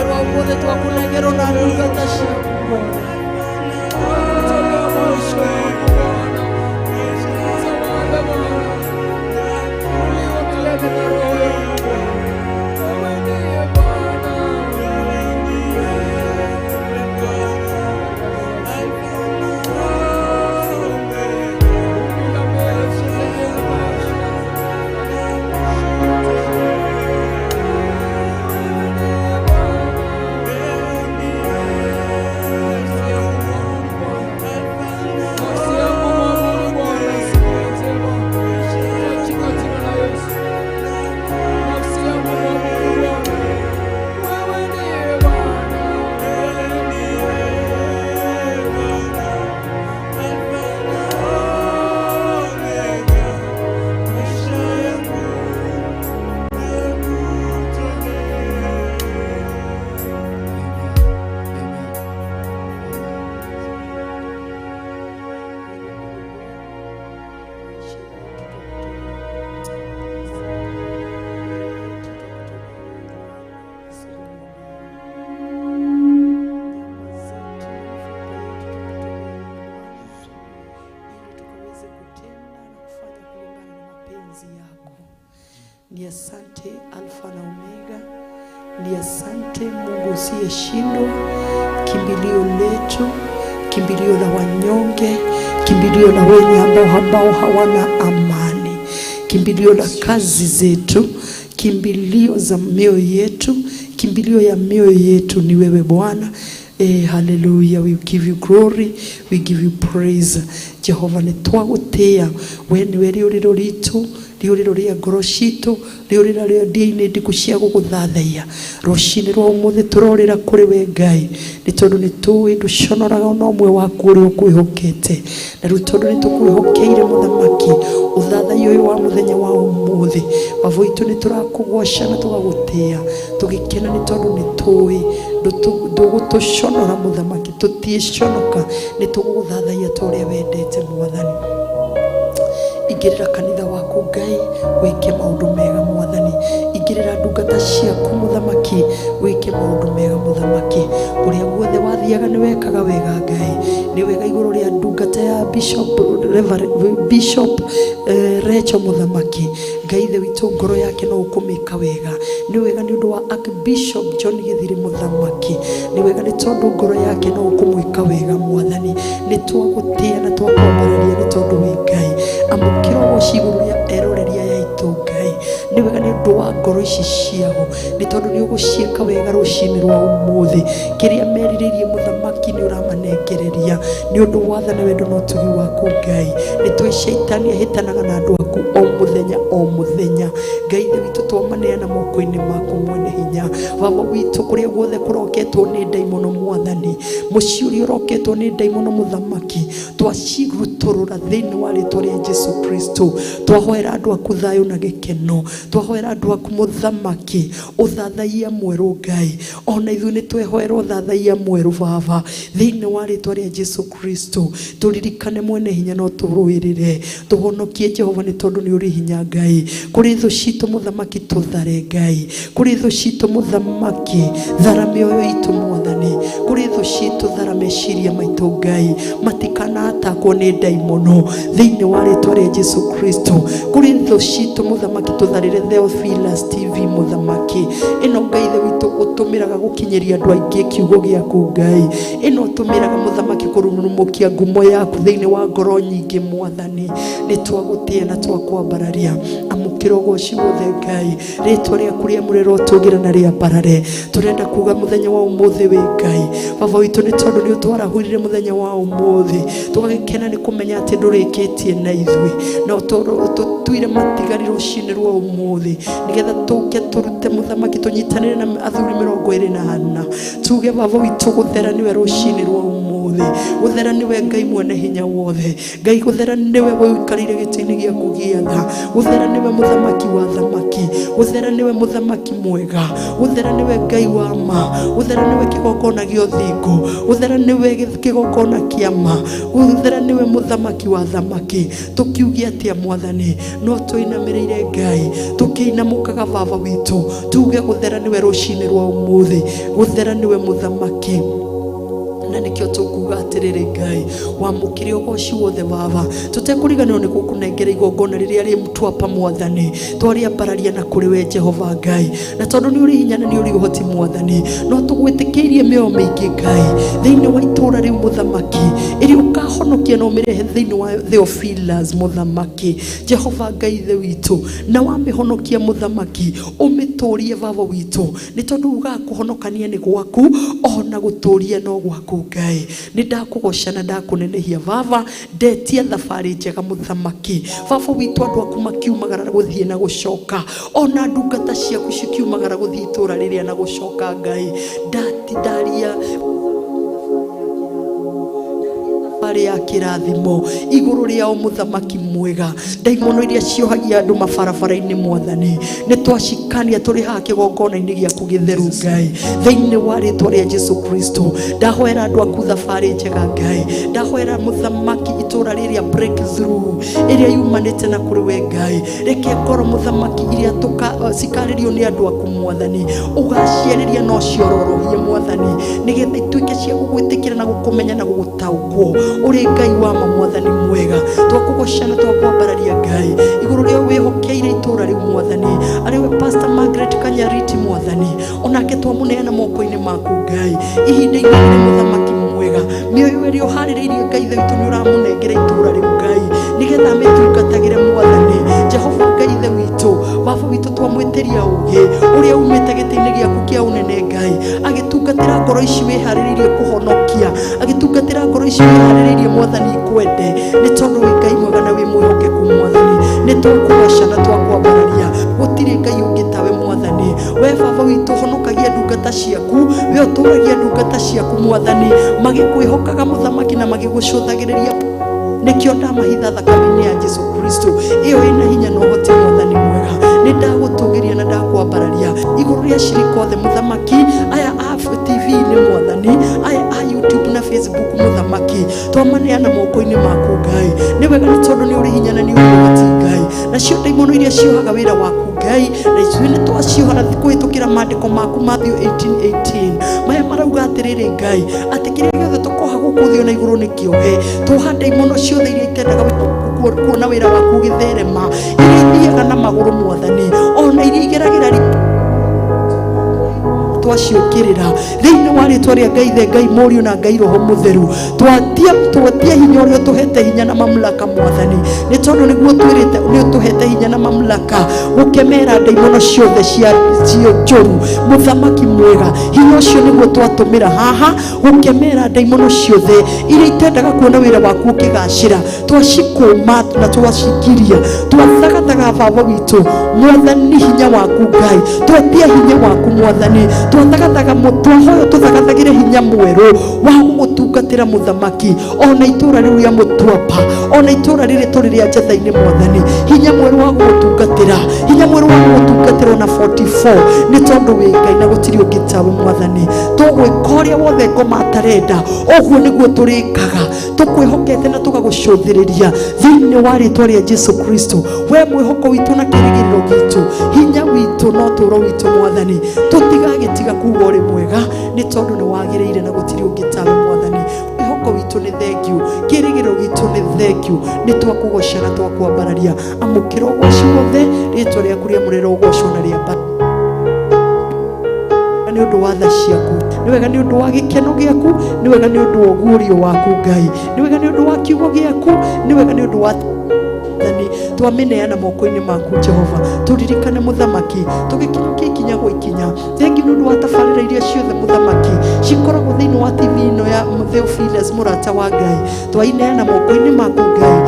rwa ũmũthĩ twakũnengerwo na ndungata ciaku Bwana. Twakutolea maisha yako Bwana. Tawala Bwana. Uliwa milele na roho yangu Bwana. Wewe ndiye Bwana. Ili tukaweze kutenda na kufanya kulingana na mapenzi yako. Ni asante Alfa na Omega, ni asante Mungu usiyeshindwa, kimbilio letu, kimbilio la wanyonge, kimbilio la wenye ambao hawana amani, kimbilio la kazi zetu, kimbilio za mioyo yetu, kimbilio ya mioyo yetu ni wewe Bwana. Hallelujah, we give you glory, we give you praise. Jehova nĩ twagũtĩĩa, we nĩwe rĩũrĩro ritũ, rĩũrĩro rĩa ngoro citũ, rĩũrĩro rĩa ndĩa-inĩ ndiku cia gũgũthathaiya. Rũcinĩ rwa ũmũthĩ tũrorĩra kũrĩ we Ngai, nĩ tondũ nĩ tũĩ ndũconoraga ona ũmwe waku ũrĩa ũkwĩhokete. Na rĩu tondũ nĩ tũkwĩhokeire mũthamaki, ũthathaiya ũyũ wa mũthenya wa ũmũthĩ, baba witũ nĩ tũrakũgoca na tũgagũtĩĩa, tũgĩkena nĩ tondũ nĩ tũĩ ndũgũtũconora mũthamaki, tũtiĩconoka, nĩ tũgũgũthathaiya ta ũrĩa wendete mwathani. Ingĩrĩra kanitha waku Ngai, wĩke maũndũ mega mwathani. Ingĩrĩra ndungata ciaku mũthamaki, wĩke maũndũ mega mũthamaki. Kũrĩa guothe wathiaga nĩ wekaga wega Ngai. Nĩ wega igũrũ rĩa ndungata ya Bishop Reverend Bishop Recho mũthamaki. Ngai ithe witũ ngoro yake no ũkũmĩka wega. Nĩ wega nĩ ũndũ wa Archbishop John Gĩthiri mũthamaki. Nĩ wega nĩ tondũ ngoro yake no ũkũmwĩka wega mwathani. Nĩ twagũtĩĩa na twakwambararia nĩ tondũ wĩ Ngai. Amũkĩra ũgoci igũrũ rĩa eroreria ya itũ Ngai. Nĩ wega nĩ ũndũ wa ngoro ici ciao, nĩ tondũ nĩ ũgũciĩka wega rũcinĩ rwa ũmũthĩ. Kĩrĩa merirĩirie mũthamaki nĩ ũramanengereria nĩ ũndũ wa tha na wendo na ũtugi waku Ngai. Nĩ tũĩ caitani ahĩtanaga na andũ aku o mũthenya o mũthenya. Ngai ithe witũ twamaneana moko-inĩ maku mwene hinya. Baba witũ kũrĩa guothe kũroketwo nĩ ndaimono mwathani, mũciĩ ũrĩa ũroketwo nĩ ndaimono mũthamaki, twacirutũrũra thĩinĩ wa rĩtwa rĩa Jesu Kristo. Twahoera andũ aku thayũ na gĩkeno, twahoera andũ aku mũthamaki ũthathaiya mwerũ Ngai. Ona ithuĩ nĩ twehoera ũthathaiya mwerũ Baba thĩinĩ wa rĩtwa rĩa Jesu Kristo. Tũririkane mwene hinya no tũrũĩrĩre, tũhonokie Jehova nĩ tondũ nĩ ũrĩ hinya Ngai. Kũrĩ thũ citũ mũthamaki tũthare Ngai, kũrĩ thũ citũ mũthamaki thara mĩoyo itũ mwathani, kũrĩ thũ citũ thara meciria maitũ Ngai, matikanatakwo nĩ ndaimono thĩinĩ wa rĩtwa rĩa Jesu Kristo. Kũrĩ thũ citũ mũthamaki tũtharĩre Theophilus TV mũthamaki, ĩno Ngai ithe witũ ũtũmĩraga gũkinyĩria andũ aingĩ kiugo gĩaku Ngai, ĩno ũtũmĩraga mũthamaki kũrurumũkia ngumo yaku thĩinĩ wa ngoro nyingĩ mwathani. Nĩ twagũtĩĩa na twakwambararia, amũkĩra ũgoci wothe Ngai. Rĩtwa rĩaku rĩamũre rĩrotũgĩra na rĩambarare. Tũrenda kuga mũthenya wa ũmũthĩ wĩ Ngai baba witũ, nĩ tondũ nĩ ũtwarahũrire mũthenya wa ũmũthĩ, tũgagĩkena nĩ kũmenya atĩ ndũrĩkĩtie na ithuĩ, na tũtuire matigari rũcinĩ rwa ũmũthĩ, nĩgetha tũke tũrute mũthamaki, tũnyitanĩre na athuri 24, tuge baba witũ gũthera nĩwe rũcinĩ rwa ũmũthĩ. Ũmũthĩ gũthera nĩwe Ngai mwene hinya wothe. Ngai gũthera nĩwe ũikarĩire gĩtĩ-inĩ gĩaku gĩa tha. Gũthera nĩwe mũthamaki wa thamaki. Gũthera nĩwe mũthamaki mwega. Gũthera nĩwe Ngai wa ma. Gũthera nĩwe kĩgongona gĩa ũthingu. Gũthera nĩwe kĩgongona kĩa ma. Gũthera nĩwe mũthamaki wa thamaki. Tũkiuge atĩa Mwathani? No tũinamĩrĩire Ngai tũkĩinamũkaga baba witũ, tuge gũthera nĩwe rũcinĩ rwa ũmũthĩ. Gũthera nĩwe mũthamaki, na nĩkĩo tũkuga atĩrĩrĩ, Ngai wamũkĩre ũgoci wothe baba. Tũtekũriganĩrwo nĩ gũkũnengera igongona rĩrĩa rĩ Mtwapa Mwathani, twarĩambararia na kũrĩ we Jehova Ngai, na tondũ nĩ ũrĩ hinya na nĩ ũrĩ ũhoti Mwathani, no tũgwĩtĩkĩirie mĩoyo mĩingĩ Ngai thĩinĩ wa itũũra rĩu mũthamaki, ĩrĩa ũkahonokia na ũmĩrehe thĩinĩ wa Theophilus mũthamaki. Jehova Ngai ithe witũ, na wamĩhonokia mũthamaki, ũmĩtũrie baba witũ, nĩ tondũ ugaga kũhonokania nĩ gwaku ona gũtũria no gwaku Ngai. Nĩ ndakũgoca na ndakũnenehia baba, ndetia thabarĩ njega mũthamaki. Baba witũ, andũ aku makiumagara gũthiĩ na gũcoka, ona ndungata ciaku cikiumagara gũthiĩ itũũra rĩrĩa na gũcoka Ngai, ndatindaria thabarĩ ya kĩrathimo igũrũ rĩao mũthamaki mwega. Ndaimono iria ciohagia andũ mabarabara-inĩ Mwathani, nĩ twacikania tũrĩ haha kĩgongona-inĩ gĩaku gĩtheru Ngai, thĩinĩ wa rĩtwa rĩa Jesu Kristo. Ndahoera andũ aku thabarĩ njega Ngai, ndahoera mũthamaki itũũra rĩrĩa breakthrough ĩrĩa yumanĩte na kũrĩ we Ngai. Reke ngoro mũthamaki iria cikarĩrio nĩ andũ aku Mwathani, ũgaciarĩria no ciororohie Mwathani, nĩgetha ituĩke cia gũgwĩtĩkĩra na gũkũmenya na gũgũtaũkwo ũrĩ Ngai wa ma Mwathani mwega. Twakũgoca na twakwambararia Ngai igũrũ rĩa wĩhokeire itũũra rĩu Mwathani, arĩ we Pastor Margaret Kanyariti Mwathani, onake twamũneana moko-inĩ maku Ngai. Ihinda-inĩ rĩrĩ mũthamaki mwega, mĩoyo ĩrĩa ũharĩrĩirie Ngai ithe witũ nĩ ũramũnengera itũũra rĩu Ngai, nĩgetha amĩtungatagĩre Mwathani. Jehova Ngai ithe witũ, baba witũ, twamwĩtĩria ũgĩ ũrĩa umĩte gĩtĩ-inĩ gĩaku kĩa ũnene Ngai, agĩtungatĩra ngoro ici wĩharĩrĩirie kũhonokia, agĩtungatĩra ngoro ici wĩharĩrĩirie Mwathani ikwende, nĩ tondũ wĩ Ngai mwega na wĩ mwĩhokeku Mwathani. Nĩ twakũgoca na twakwambararia, gũtirĩ Ngai ũngĩ tawe Mwathani. We baba witũ honokagia ndungata ciaku, we ũtũragia ndungata ciaku Mwathani, magĩkwĩhokaga mũthamaki na magĩgũcũthagĩrĩria. Nĩkĩo ndamahitha thakame-inĩ ya Jesu Kristo ĩyo ĩna hinya na ũhoti Mwathani mwega. Nĩ ndagũtũgĩria na ndakwambararia igũrũ rĩa cirika othe mũthamaki, aya a TV-inĩ Mwathani, aya a YouTube na Facebook mũthamaki, twamaneana moko-inĩ maku Ngai. Nĩ wega nĩ tondũ nĩ ũrĩ hinya na nĩ ũrĩ ũhoti Ngai. Nacio ndaimono iria ciohaga wĩra waku Ngai, na ithuĩ nĩ twaciohara kũhĩtũkĩra maandĩko maku Matthew 18:18 maya marauga atĩrĩrĩ Ngai, atĩ kĩrĩa gĩothe tũkoha gũkũ thĩ ona igũrũ nĩ kĩohe. Twoha ndaimono ciothe iria itendaga kuona wĩra waku ũgĩtherema, iria ithiaga na magũrũ Mwathani, ona iria igeragĩra twaciũkĩrĩra thĩinĩ wa rĩtwa rĩa Ngai the Ngai Mũriũ na Ngai Roho Mũtheru. Twatia hinya ũrĩa ũtũhete hinya na mamlaka Mwathani, nĩ tondũ nĩguo twĩrĩte nĩ ũtũhete hinya na mamlaka gũkemera ndaimono ciothe cia njũru mũthamaki mwega. Hinya ũcio nĩguo twatũmĩra haha gũkemera ndaimono ciothe iria itendaga kuona wĩra waku ũkĩgacĩra. Twacikũma na twacikiria, twathagathaga baba witũ Mwathani hinya waku Ngai, twetia hinya waku Mwathani, twathagathaga twahoya tũthagathagĩre hinya mwerũ wa gũgũtungatĩra mũthamaki, ona itũũra rĩu rĩa Mũtwapa, ona itũũra rĩrĩ tũrĩ rĩa Njetha-inĩ Mwathani, hinya mwerũ wa gũgũtungatĩra, hinya mwerũ wa gũgũtungatĩra ona 44, nĩ tondũ wĩ Ngai na gũtirĩ ũngĩ tawe Mwathani. Tũgwĩka ũrĩa wothe ngoma atarenda, ũguo nĩguo tũrĩkaga, tũkwĩhokete na tũgagũcũthĩrĩria thĩinĩ wa rĩtwa rĩa Jesu Kristo. We mwĩhoko witũ na kĩrĩgĩrĩro gitũ, hinya witũ na ũtũũro witũ Mwathani, tũtigagĩtiga kuga ũrĩ mwega, nĩ tondũ nĩ wagĩrĩire na gũtirĩ ũngĩ tawe Mwathani. Mwĩhoko witũ nĩ thengiũ, kĩrĩgĩrĩro gitũ nĩ thengiũ, nĩ twakũgoca na twakwambararia. Amũkĩra ũgoci wothe, rĩtwa rĩaku rĩamũrĩra ũgocwo na rĩamba nĩ ũndũ wa tha ciaku, nĩ wega nĩ ũndũ wa gĩkeno gĩaku, nĩ wega nĩ ũndũ wa ũguũrio waku Ngai, nĩ wega nĩ ũndũ wa kiugo gĩaku, nĩ wega nĩ ũndũ wa Mwathani. Twamĩneana moko-inĩ maku Jehova, tũririkane mũthamaki tũgĩkinyũkia ikinya gwa ikinya. Thengiũ nĩ ũndũ wa tabarĩra iria ciothe mũthamaki cikoragwo thĩinĩ wa TV ĩno ya Theophilus mũrata wa Ngai, twaineana moko-inĩ maku Ngai.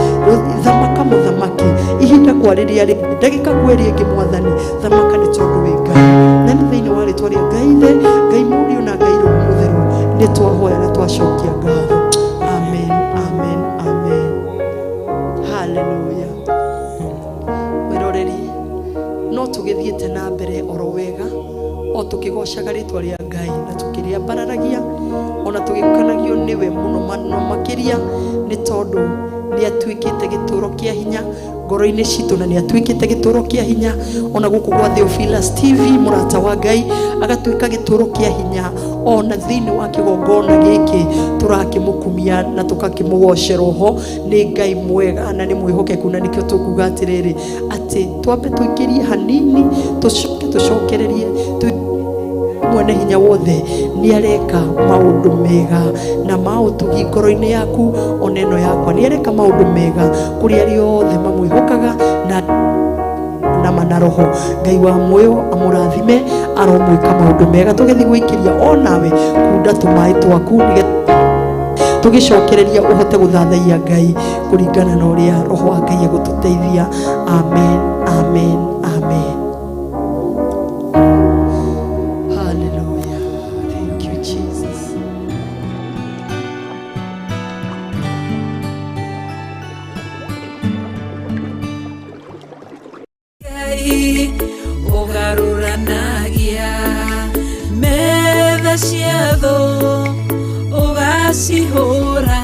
Thamaka mũthamaki ihinda kwa rĩrĩa rĩngĩ, ndagĩka kwa ĩrĩa ĩngĩ Mwathani, thamaka nĩ tondũ wĩ Ngai. Na nĩ thĩinĩ wa rĩtwa rĩa Ngai Ithe, Ngai Mũriũ na Ngai Roho Mũtheru nĩ twahoya na twacokia ngatho. Tũthiĩte na mbere oro wega o tũkĩgocaga rĩtwa rĩa Ngai na tũkĩrĩambararagia ona tũgĩkenagio nĩwe mũno mũno makĩria, nĩ tondũ nĩ atuĩkĩte gĩtũro kĩa hinya ngoro-inĩ citũ, na nĩ atuĩkĩte gĩtũro kĩa hinya ona gũkũ gwa Theophilus TV. Mũrata wa Ngai agatuĩka gĩtũro kĩa hinya ona thĩinĩ wa kĩgongona gĩkĩ tũrakĩmũkumia na tũgakĩmũgocera ho. Nĩ Ngai mwega na nĩ mwĩhokeku, na nĩkĩo tũkuga atĩrĩrĩ, atĩ twambe tũikĩrie hanini, tũcoke tũcokererie. Mwene hinya wothe nĩ areka maũndũ mega na ma ũtugi ngoro-inĩ yaku ona ĩno yakwa. Nĩ areka maũndũ mega kũrĩ arĩa othe mamwĩhokaga na mana roho. Ngai wa muoyo amũrathime, aromwĩka maũndũ mega. Tũgĩthiĩ gwĩkĩria onawe kunda tũmaĩ twaku nĩgetha tũgĩcokereria ũhote gũthathaiya Ngai kũringana na ũrĩa roho wa Ngai egũtũteithia. Amen, amen, amen. Hallelujah. Thank you, Jesus. Ngai ũgarũranagia metha cia thũ, ũgacihũra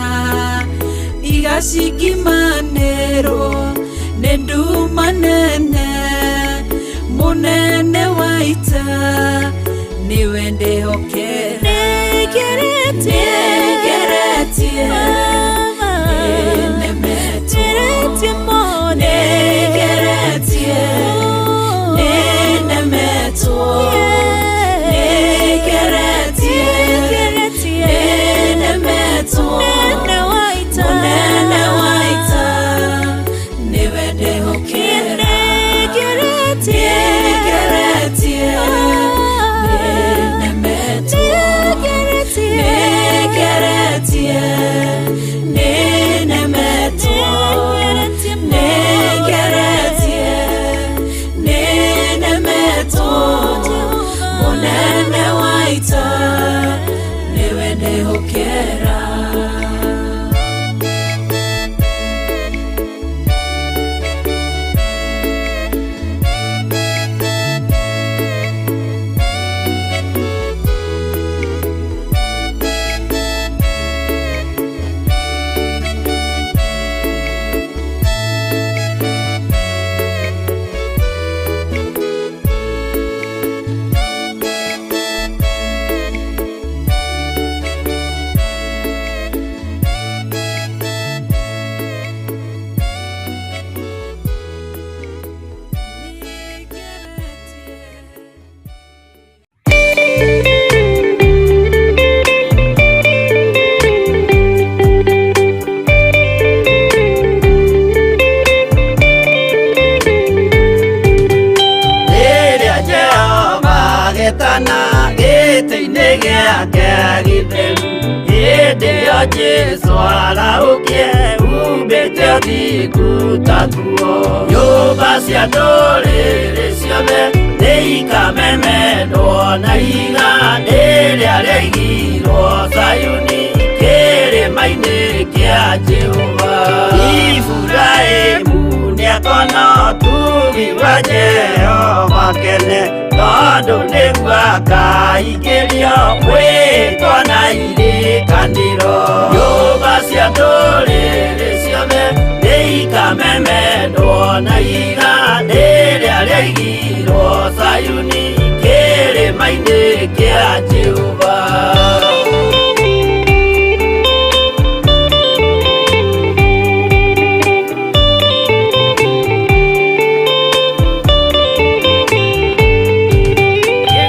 igacingimanĩrwo nĩ nduma nene. Mũnene wa ita, nĩwe ndĩhokera. Nĩngeretie, nĩnemetwo, nĩngeretie, nĩnemetwo, nĩngeretie, nĩnemetwo. Mũnene wa ita, nĩwe ndĩhokera. Nĩngeretie, nĩnemetwo, nĩngeretie, nĩnemetwo, nĩngeretie, nĩnemetwo. Mũnene wa ita, nĩwe ndĩhokera. Rĩrĩa Jehova agetana gĩtĩ-inĩ gĩake gĩtheru, hĩndĩ ĩyo Jesũ arahũkie umbĩte ũthingu ta nguo. Nyũmba cia ndũrĩrĩ ciothe nĩikamemendwo na ihiga rĩrĩa rĩaigirwo Zayuni, kĩrĩma-inĩ kĩa Jehova. Iburahĩmu nĩakona ũtugi wa Jehova kene, tondũ nĩguo akaingĩrio mwĩtwa na irĩkanĩro. Nyũmba cia ndũrĩrĩ ciothe nĩikamemendwo na ihiga rĩrĩa rĩaigirwo Zayuni, kĩrĩma-inĩ kĩa Jehova.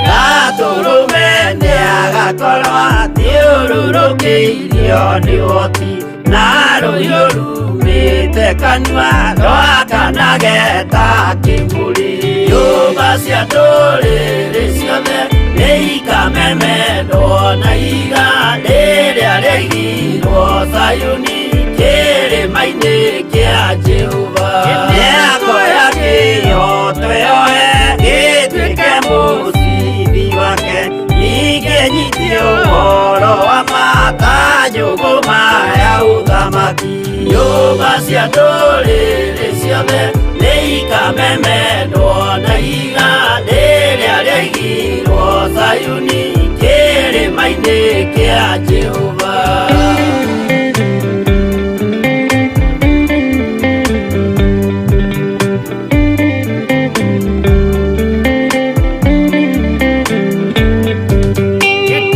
Gatũrũme nĩagakorwo athiũrũrũkĩirio nĩ ũhoti, na rũhiũ rumĩte kanua rwakanage ta kĩmũrĩ. Nyũmba cia ndũrĩrĩ ciothe nĩikamemendwo na ihiga rĩrĩa rĩaigirwo Zayuni, kĩrĩma-inĩ kĩa Jehova. Nĩakoya kĩhooto yoe gĩtuĩke mũcibi wake, ningĩ nyitie ũhoro wa ma ta njũgũma ya ũthamaki. Nyũmba cia ndũrĩrĩ ciothe nĩ ikamemendwo na ihiga rĩrĩa rĩaigirwo Zayuni kĩrĩma-inĩ kĩa Jehova.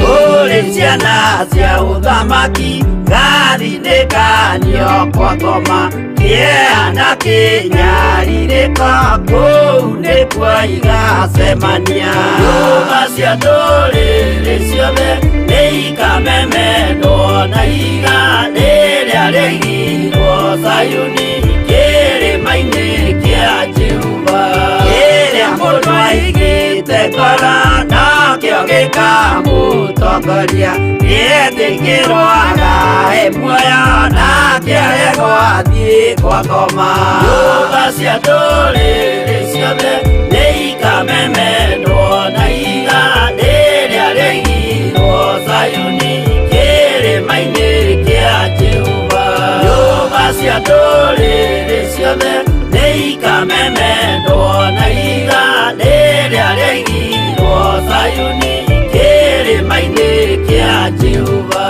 Kũrĩ ciana cia ũthamaki ngathinĩkanio kwa ngoma kĩeha na kĩnyarirĩko kũu nĩkuo igacemania. Nyũmba cia ndũrĩrĩ ciothe nĩ ikamemendwo na ihiga rĩrĩa rĩaigirwo Zayuni kĩrĩma-inĩ kĩa Jehova. Kĩrĩa mũndũ aigĩte ngoro nakĩo gĩkamũtongoria, gĩetĩkĩrwo agae muoyo nake aregwo athiĩ kwa ngoma. Nyũmba cia ndũrĩrĩ ciothe nĩ ikamemendwo na ihiga rĩrĩa rĩaigirwo Zayuni kĩrĩma-inĩ kĩa Jehova. Nyũmba cia ndũrĩrĩ ciothe nĩ ikamemendwo na ihiga rĩrĩa rĩaigirwo Zayuni kĩrĩma-inĩ kĩa Jehova.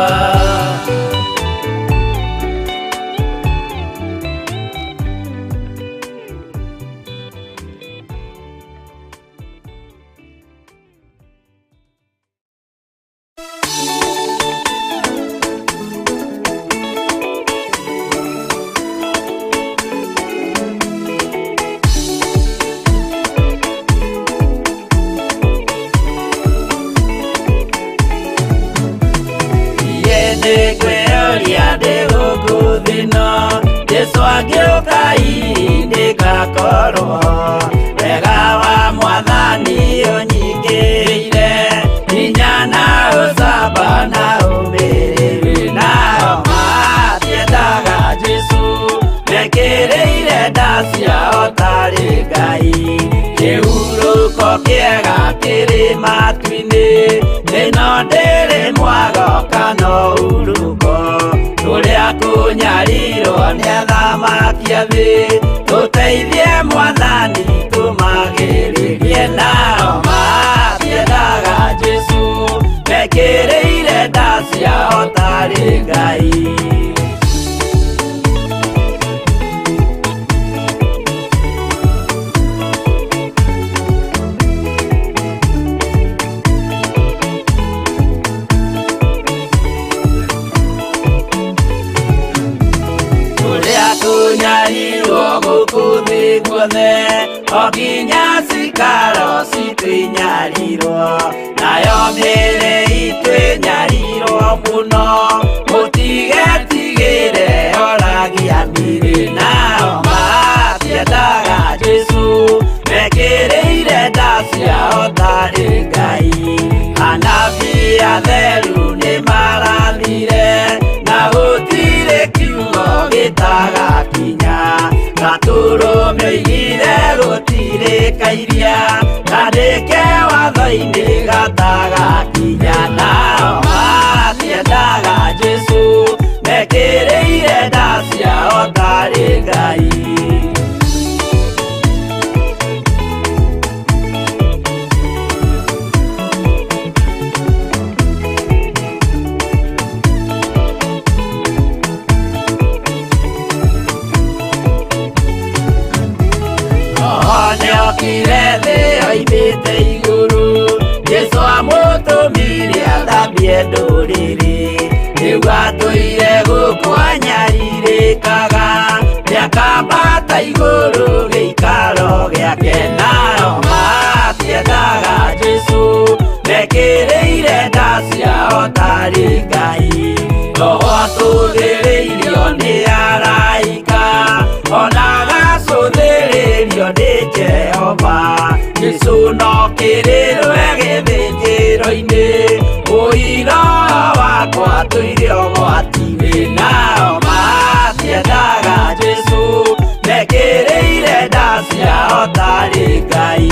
Jesu agĩũka ndĩgakorwo wega wa mwathani ũnyingĩrĩire hinya na ũcamba na ũmĩrĩru nao matiendaga Jesu mekĩrĩire nda ciao tarĩ Ngai. Kĩhurũko kĩega kĩrĩ matu-inĩ ĩno ndĩrĩ mwago kana ũhurũko tũrĩa kũnyarirwo nĩ athamaki a thĩ tũteithie mwathani tũmagĩrĩrie nao matiendaga Jesu mekĩrĩire nda ciao tarĩ Ngai. Kũnyarirwo gũkũ thĩ guothe o nginya cikaro citũ inyarirwo nayo mĩĩrĩ itũ ĩnyarirwo mũno mũtigetigĩre oragia mĩĩrĩ nao matiendaga Jesu mekĩrĩire nda ciao tarĩ Ngai. Anabii atheru nĩmarathire na gũtirĩ kiugo gĩtagakinya gatũrũme oigire gũtirĩ kairia kandĩke watho-inĩ gatagakinya nao matiendaga Jesu mekĩrĩire nda ciao tarĩ Ngai. Nĩokire thĩ oimĩte igũrũ Jesu amũtũmire athambie ndũrĩrĩ rĩu atũire gũkũ anyarirĩkaga nĩakambata igũrũ gĩikaro gĩake nao matiendaga Jesu mekĩrĩire nda ciao tarĩ Ngai. Roho atũthĩrĩirio nĩ araika ona agacũthĩrĩrio nĩ Jehova. Jesu no kĩrĩrwe gĩthĩnjĩro-inĩ ũira wakwa tũire ũgwati-inĩ nao matiendaga Jesu mekĩrĩire nda ciao tarĩ Ngai.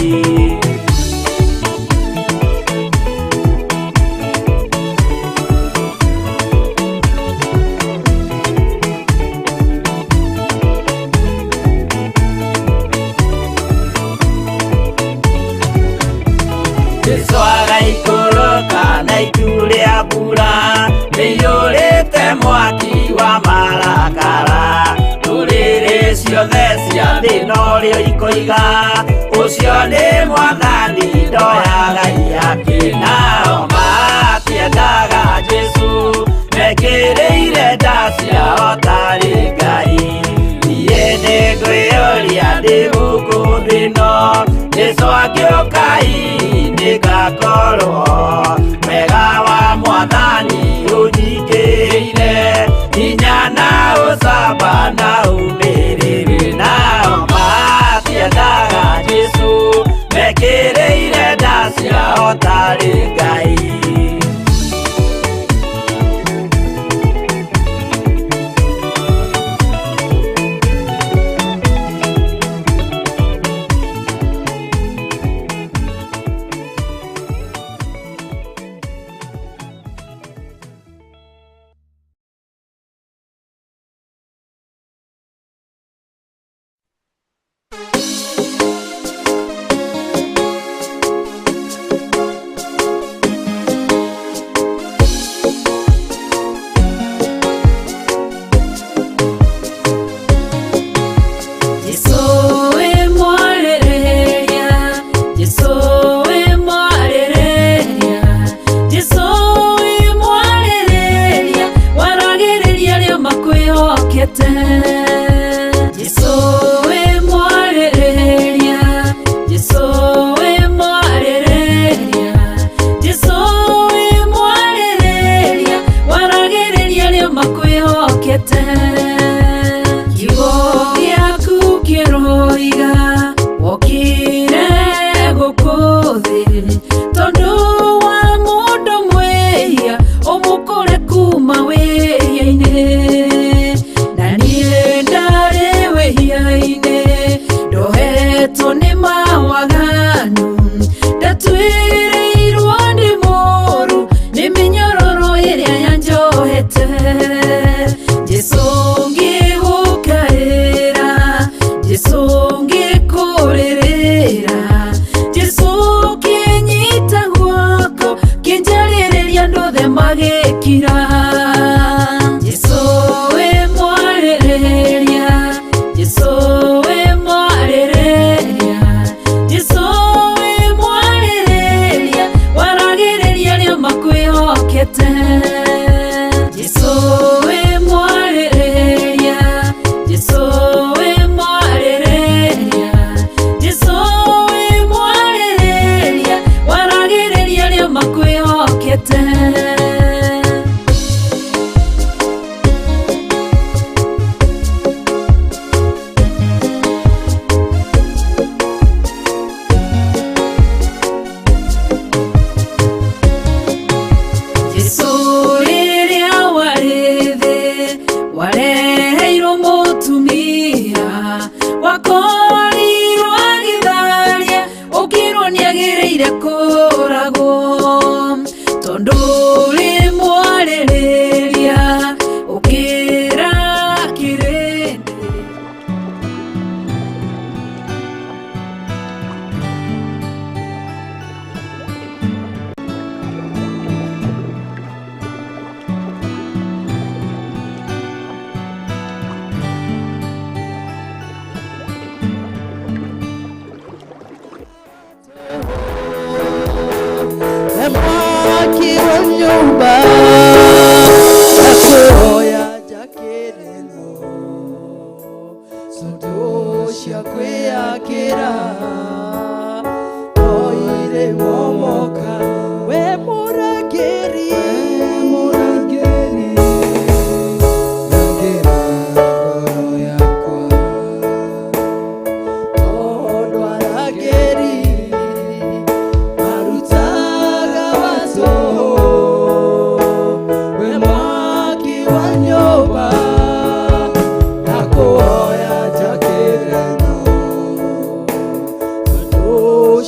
Mekũiga ũcio nĩ mwathani ndoyaga iaki nao matiendaga Jesũ mekĩrĩire nda ciao tarĩ Ngai. Niĩ nĩngwĩyũria ndĩ gũkũ thĩ ĩno Jesũ angĩũka hihi nĩngakorwo wega wa mwathani ũnyingĩrĩire hinya na ũcamba na ũmĩrĩru nao matiendaga Jesũ mekĩrĩire nda ciao tarĩ Ngai.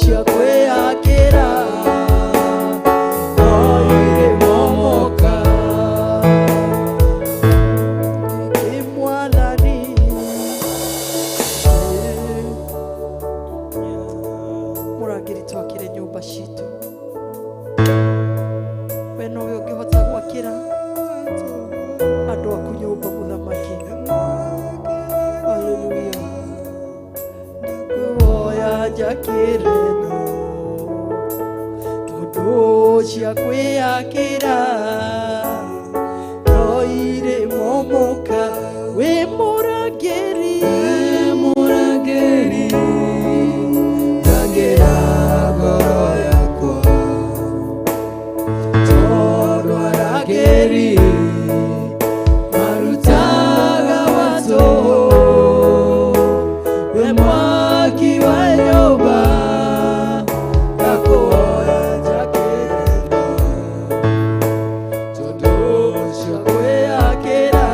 Cia kwĩyakĩra no irĩ cia kwĩyakĩra no irĩ momoka wĩ mũrangĩri Mũrangĩri ndangĩra ngoro yakwa tondũ arangĩri marutaga watũ we mwaki wa nyũmba ndakũhoya njakĩre tondũ cia kwĩyakĩra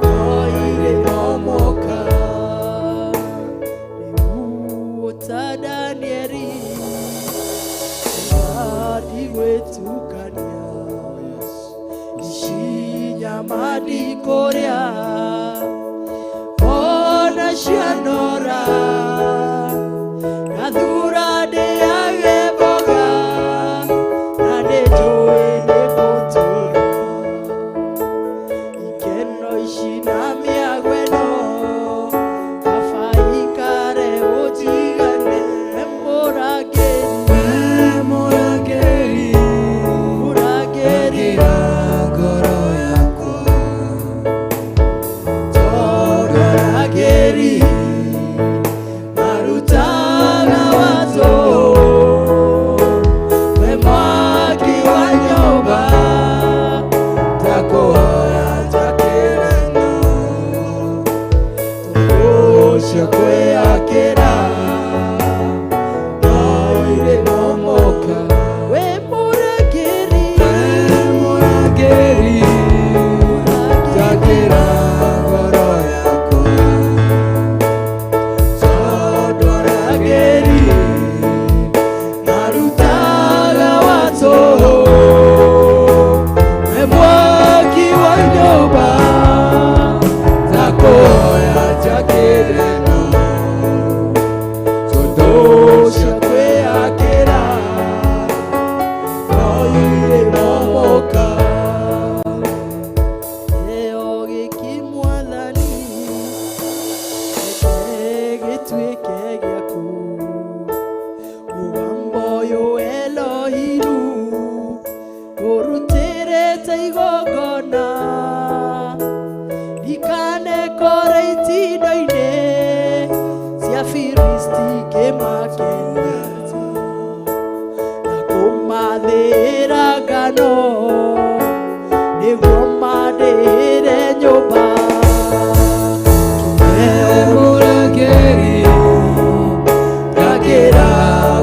no irĩ momoka rĩu ta Danieli ndigwĩtukania ici nyama ndikũrĩa ona cianora ngathura ndĩage mboga na nĩnjũĩ nĩngũtũra ikeno ici na mĩago ĩno baba ikare ũnjigane we mũrangĩri Mũrangĩri mũrangĩri ndangĩra ngoro yakwa tondũ arangĩri marutaga watũ we mwaki wa nyũmba ndakũhoya njakĩre no tondũ cia kwĩyakĩra no irĩ momoka we mũrangĩri Mũrangĩri njakĩra ngoro yakwa tondũ arangĩri marutaga watũ we mwaki wa nyũmba ndakũhoya njakĩre no tondũ cia kwĩyakĩra no irĩ momoka Kĩheo gĩkĩ mwathani reke gĩtuĩke gĩaku mũgambo ũyũ Elohiru ngũrutĩrĩte igongona ndikanekore itindo-inĩ cia Filisti ngĩmakenia na kũmathĩĩra ngano nĩguo mandĩhĩre nyũmba kĩheo Mũrangĩri ndangĩra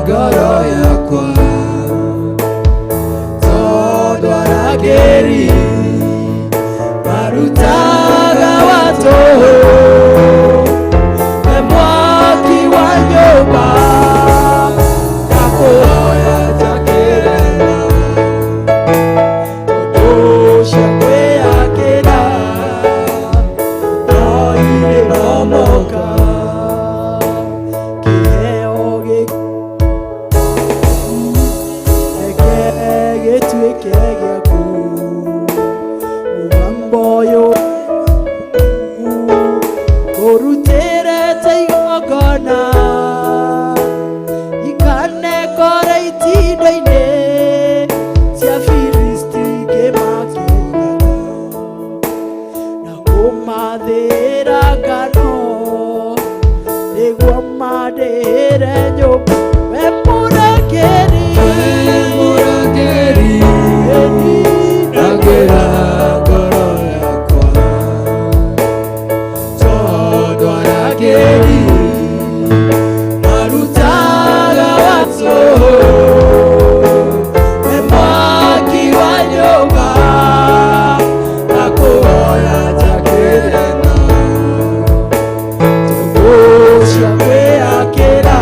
ngoro yakwa tondũ arangĩri marutaga watũ we mwaki wa nyũmba ndakũhoya njakĩre tondũ cia kwĩyakĩra no irĩ momoka kĩheo gĩkĩ reke gĩtuĩke gĩaku mũgambo ũyũ ngũrutĩrĩte igongona ikanekore itindo-inĩ cia Filisti ngĩmakenia na kũmathĩĩra ngano nĩguo mandĩhĩre nyũmba we mũrangĩri Mũrangĩri ndangĩra ngoro yakwa tondũ arangĩri marutaga watũ we mwaki wa nyũmba ndakũhoya njakĩre no tondũ cia kwĩyakĩra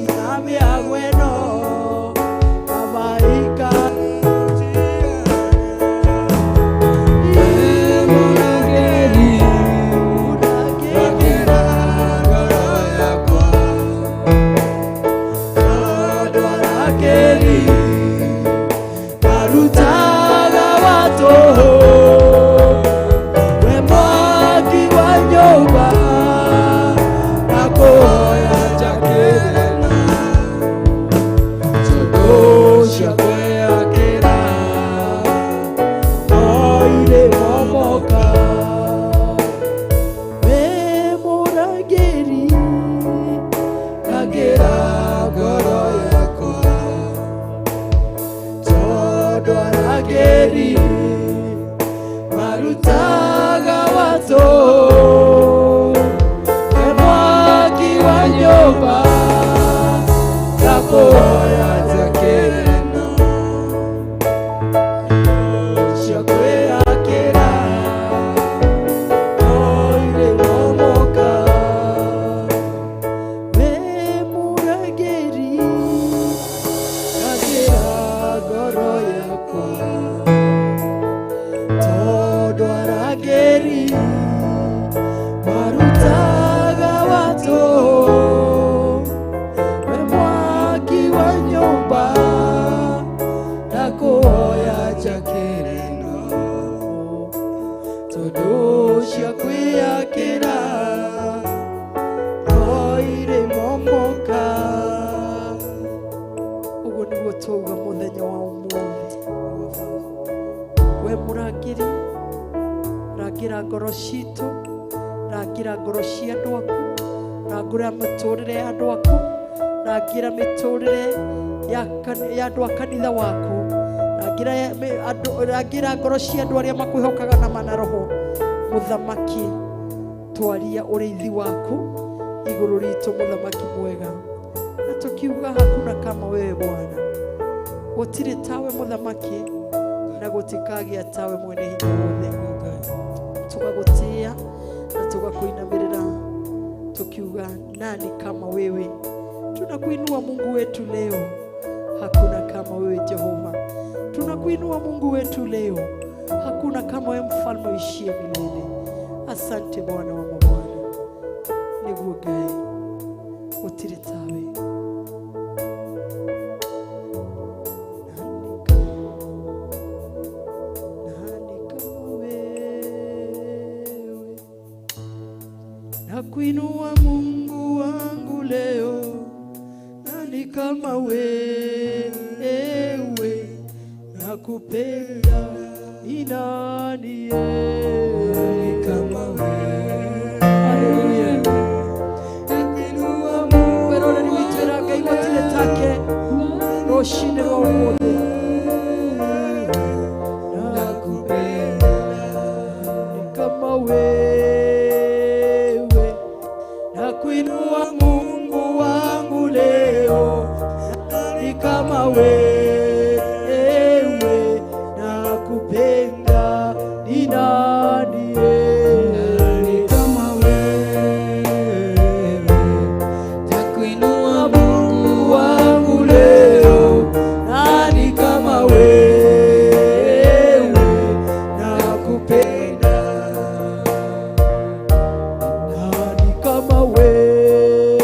Na mĩago ĩno Kamaika Marutaga watoho we mwaki wa nyũmba na kũhoya njakĩre na tondũ cia kwĩyakĩra no irĩ momoka. We mũrangĩri rangĩra ngoro yakwa tondũ arangĩri marutaga watũ e mwaki wa nyũmba na kũhoya njakĩre no cia kwĩyakĩra no irĩ momoka. We mũrangĩri rangĩra ngoro yakwa tondũ arangĩri marutaga watũ we mwaki wa nyũmba na kũhoya njakĩre no tondũ cia kwĩyakĩra no irĩ momoka. Ũguo nĩguo twauga mũthenya wa ũmũthĩ. We mũrangĩri, rangĩra ngoro citũ, rangĩra ngoro cia andũ aku, rangĩra mĩtũrĩre ya andũ aku, rangĩra mĩtũrĩre ya andũ a kanitha waku, rangĩra rangĩra ngoro cia andũ arĩa makwĩhokaga na mana roho. Mũthamaki, twaria ũrĩithi waku igũrũ ritũ, mũthamaki mwega, na tukiuga hakuna kama wewe Bwana, gũtirĩ tawe mũthamaki, na gũtikagĩa tawe mwene hinya wothe. Tũgagũtĩĩa na tũgakũinamĩrĩra tukiuga nani kama wewe. Tunakuinua Mungu wetu leo, hakuna kama wewe Jehova. Tunakuinua Mungu wetu leo, hakuna kama wewe mfalme uishie milele. Asante Bwana wa mabwana, nĩguo Ngai gũtirĩ tawe. Nani kama wewe? Nakuinua Mungu wangu leo, nani kama wewe? Nakupenda ni nani? Nani kama wewe? Haleluya. Nakuinua Mungu Wĩroreri witũ ĩra Ngai gũtirĩ take rũcinĩ rwa ũmũthĩ. Nakupenda ni kama wewe, nakuinua Mungu wangu leo, ni kama wewe, nakupenda ni nani? Ni kama wewe, nakuinua Mungu wangu leo, nani kama wewe, nakupenda nani kama wewe,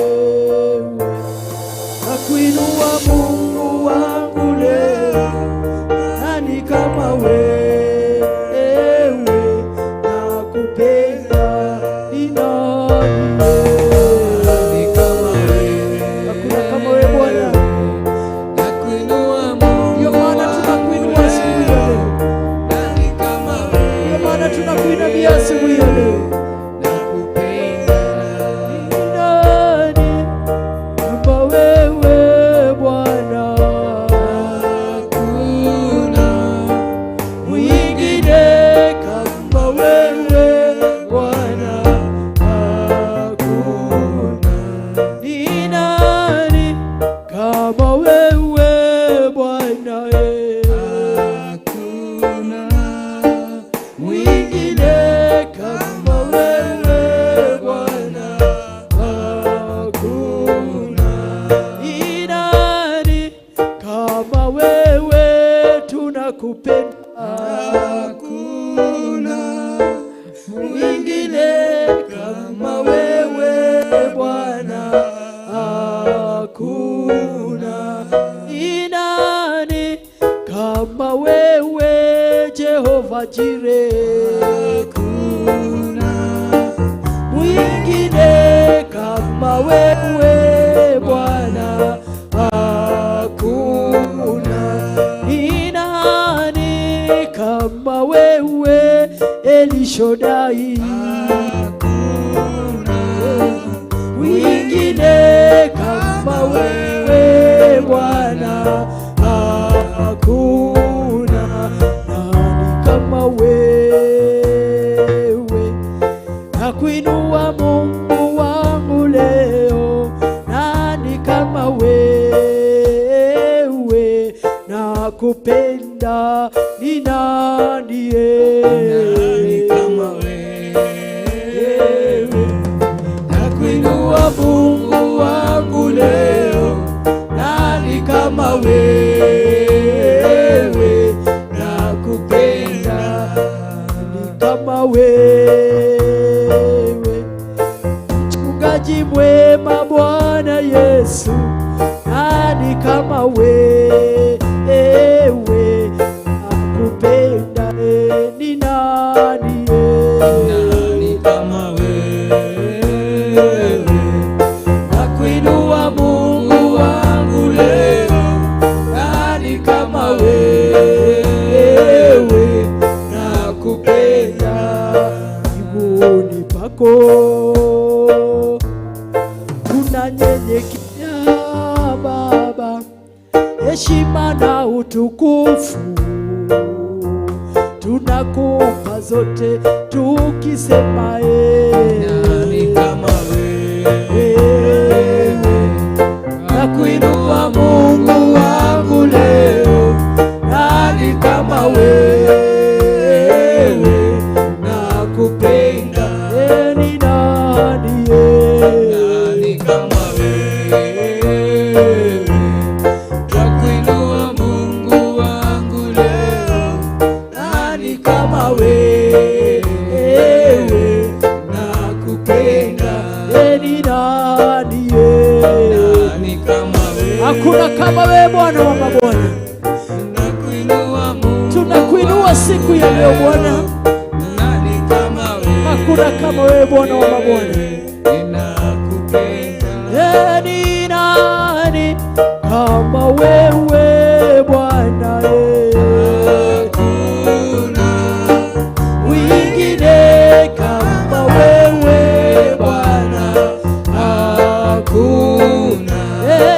nakuinua Mungu wangu leo, nani kama wewe, nakupenda ni nani? Nani kama wewe? Hakuna kama wewe Bwana. Nakuinua Mungu Ndio maana tunakuinua asubuhi ya leo. nani kama wewe? Ndio maana tunakuinamia asubuhi ya leo. Nakupenda Ni nani kama wewe Bwana? wewe Jehova Jire, Hakuna mwingine kama wewe Bwana, hakuna. Ni nani kama wewe Elishadai? Hakuna Mwingine kama wewe Bwana, hakuna. Nani kama wewe? Nakuinua Mungu wangu leo, nani kama wewe? Nakupenda, ni nani? Nani kama wewe? Nakuinua Mungu wangu leo, nani kama wewe? Nakupenda. Nani kama wewe, mchungaji mwema Bwana Yesu, nani kama wewe? Nakupenda, ni nani? Nani kama wewe? Nakuinua Mungu wangu leo, nani kama wewe? Nakupenda. Miguuni pako tunanyenyekea Baba, heshima na utukufu tunakupa zote, tukisema Nani kama wewe? Nakuinua Mungu wangu leo, nani kama wewe? Nakupenda. Ni nani? Nani kama wewe? Nakuinua Mungu wangu leo, nani kama wewe? Nakupenda. Ni nani? Nani kama wewe? Hakuna kama wewe Bwana wa mabwana. Nakuinua Mungu Tunakuinua siku ya leo Bwana, nani kama wewe? Hakuna kama wewe Bwana wa mabwana. Ninakupenda. Ni nani kama wewe Bwana? Hakuna Mwingine kama wewe Bwana, hakuna.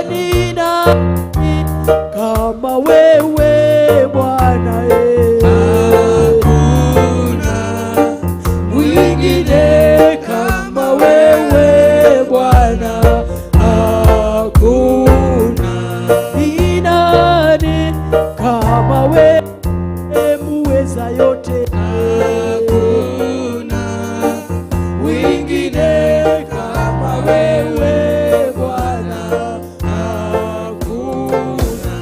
Ni nani kama wewe Bwana? Hakuna mwingine kama wewe Bwana, hakuna. Ni nani kama wewe muweza yote? Hakuna mwingine kama wewe Bwana, hakuna.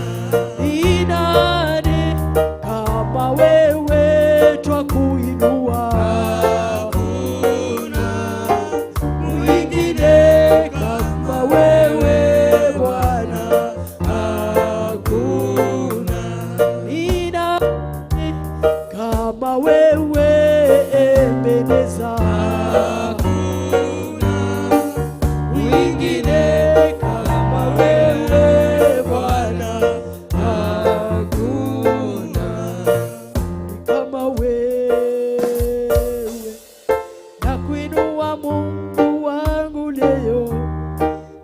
Ni nani kama wewe twakuinua? Hakuna mwingine kama wewe Bwana, hakuna. Ni nani kama wewe Ebeneza? Hakuna mwingine kama wewe Bwana, hakuna. Kama wewe nakuinua Mungu wangu leo,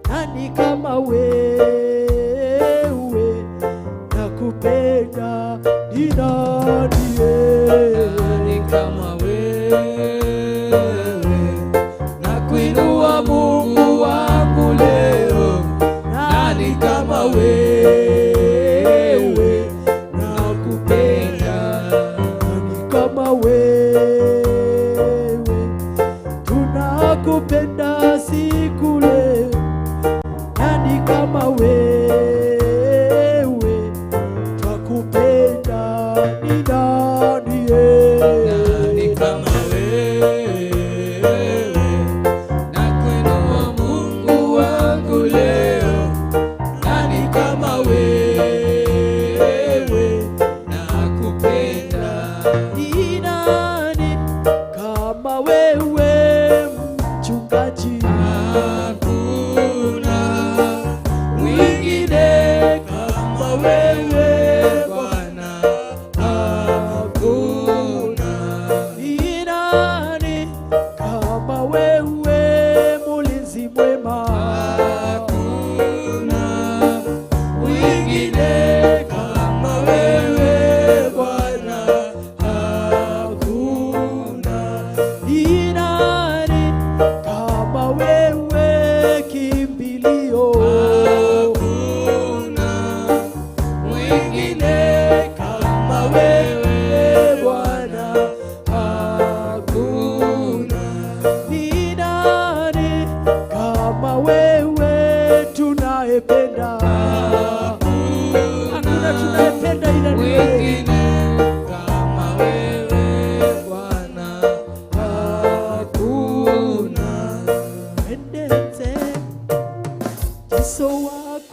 nani kama wewe? Nakupenda, ni nani? Nani kama wewe? Nakuinua Mungu wangu leo, nani kama wewe? Nakupenda. Nani kama wewe? Tunakupenda siku leo, nani kama wewe? Twakupenda, ni nani? Nani kama wewe? Nakuinua Mungu wangu leo, nani kama wewe?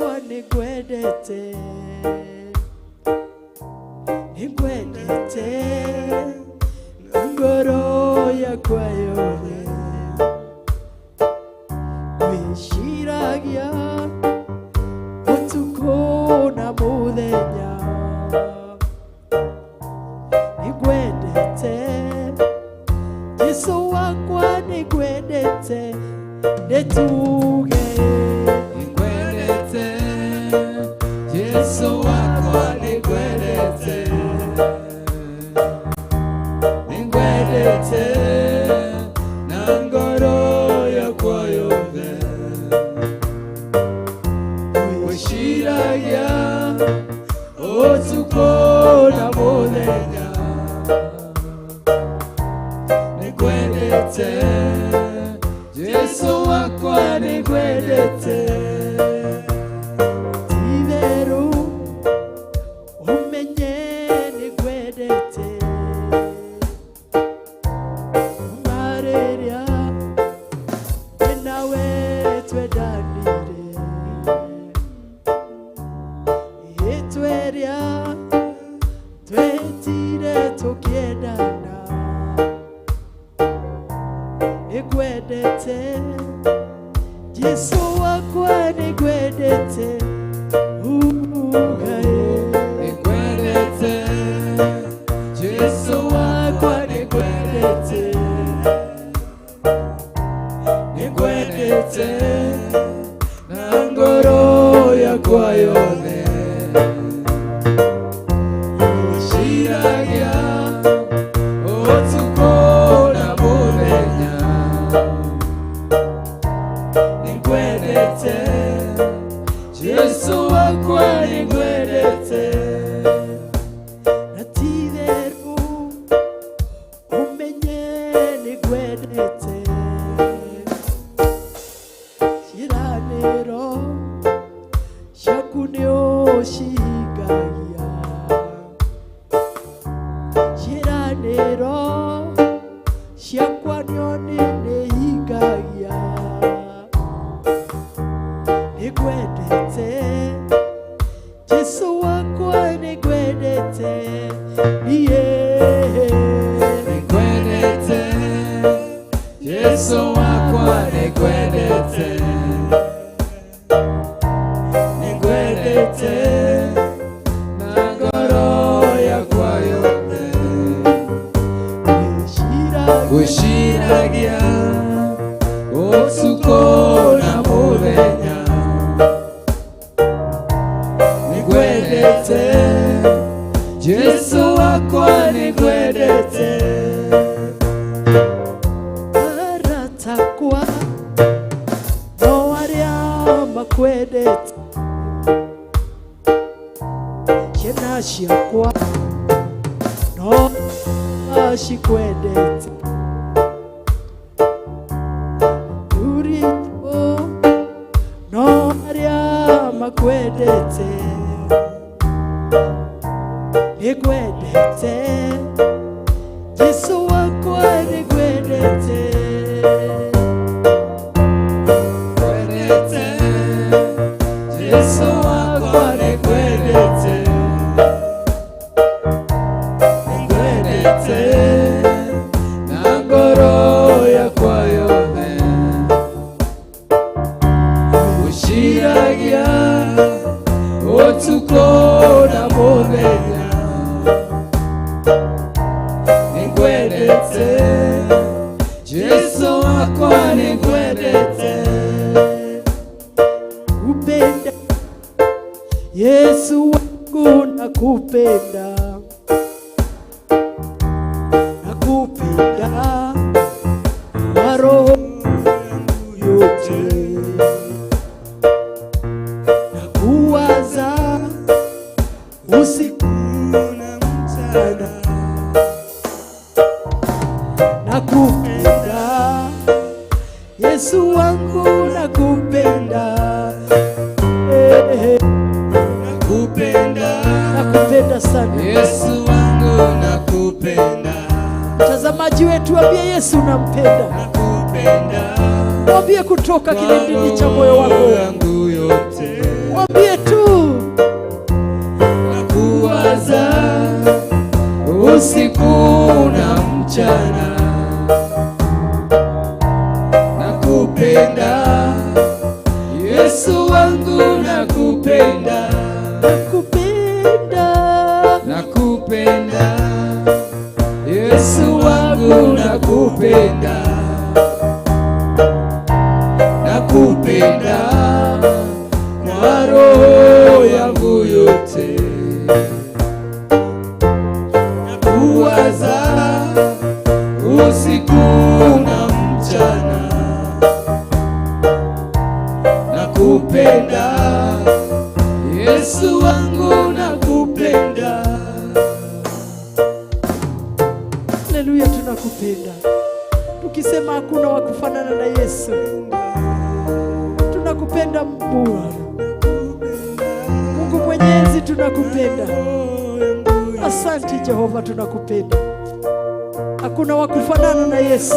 Wakwa nĩngwendete, nĩngwendete na ngoro yakwa yothe. Ngwĩciragia ũtukũ na mũthenya, nĩngwendete Jesu wakwa, nĩngwendete, nĩtuge. Nĩngwendete Jesu wakwa, nĩngwendete, nĩngwendete na ngoro yakwa yothe. Ngwĩciragia ũtukũ na mũthenya, nĩngwendete Jesu wakwa, nĩngwendete. Ti-itherũ ũmenye nĩngwendete, kuma rĩrĩa ndĩ nawe twendanire, ĩtweria twetire tũkĩendana. Nĩngwendete Jesu wakwa, nĩngwendete, ugae. Nĩngwendete Jesu wakwa, nĩngwendete, nĩngwendete na ngoro yakwa yothe. Ngwĩciragia ũtukũ na mũthenya, nĩngwendete Jesu wakwa, nĩngwendete. Na ti-itherũ ũmenye nĩngwendete, ciĩranĩro ciaku nĩũcihingagia, ciĩranĩro ciakwa nĩo nĩnĩhingagia. Nĩngwendete Jesu wakwa, nĩngwendete niĩ. Nĩngwendete Jesu wakwa, nĩngwendete, nĩngwendete na ngoro yakwa yothe. Ngwĩciragia Ngwĩciragia ũtukũ na mũthenya, nĩngwendete Jesu wakwa, nĩngwendete. Aratakwa no arĩa makwendete, ciana ciakwa no cikwendete, Uritũ no arĩa makwendete. Nĩngwendete Jesu wakwa, nĩngwendete. Nĩngwendete Jesu wakwa, nĩngwendete, nĩngwendete na ngoro yakwa yothe. Ngwĩciragia ũtukũ na mũthenya, nĩngwendete Jesu wakwa, nĩngwendete. Kupenda Yesu wangu, nakupenda, nakupenda kwa roho yangu yote, nakuwaza usiku na mchana, nakupenda Yesu wangu, nakupenda. Eh, Nakupenda nakupenda sana. Yesu wangu, nakupenda. Mtazamaji wetu, ambie Yesu unampenda, Nakupenda mwambie kutoka kilindini cha moyo wako, yangu yote. Mwambie. yote. Nakuwaza usiku na mchana, nakupenda Yesu wangu, nakupenda. Haleluya, tunakupenda. Tukisema hakuna wa kufanana na Yesu. Tunakupenda Bwana. Mungu Mwenyezi, tunakupenda. Asante Jehova, tunakupenda. Hakuna wa kufanana na Yesu,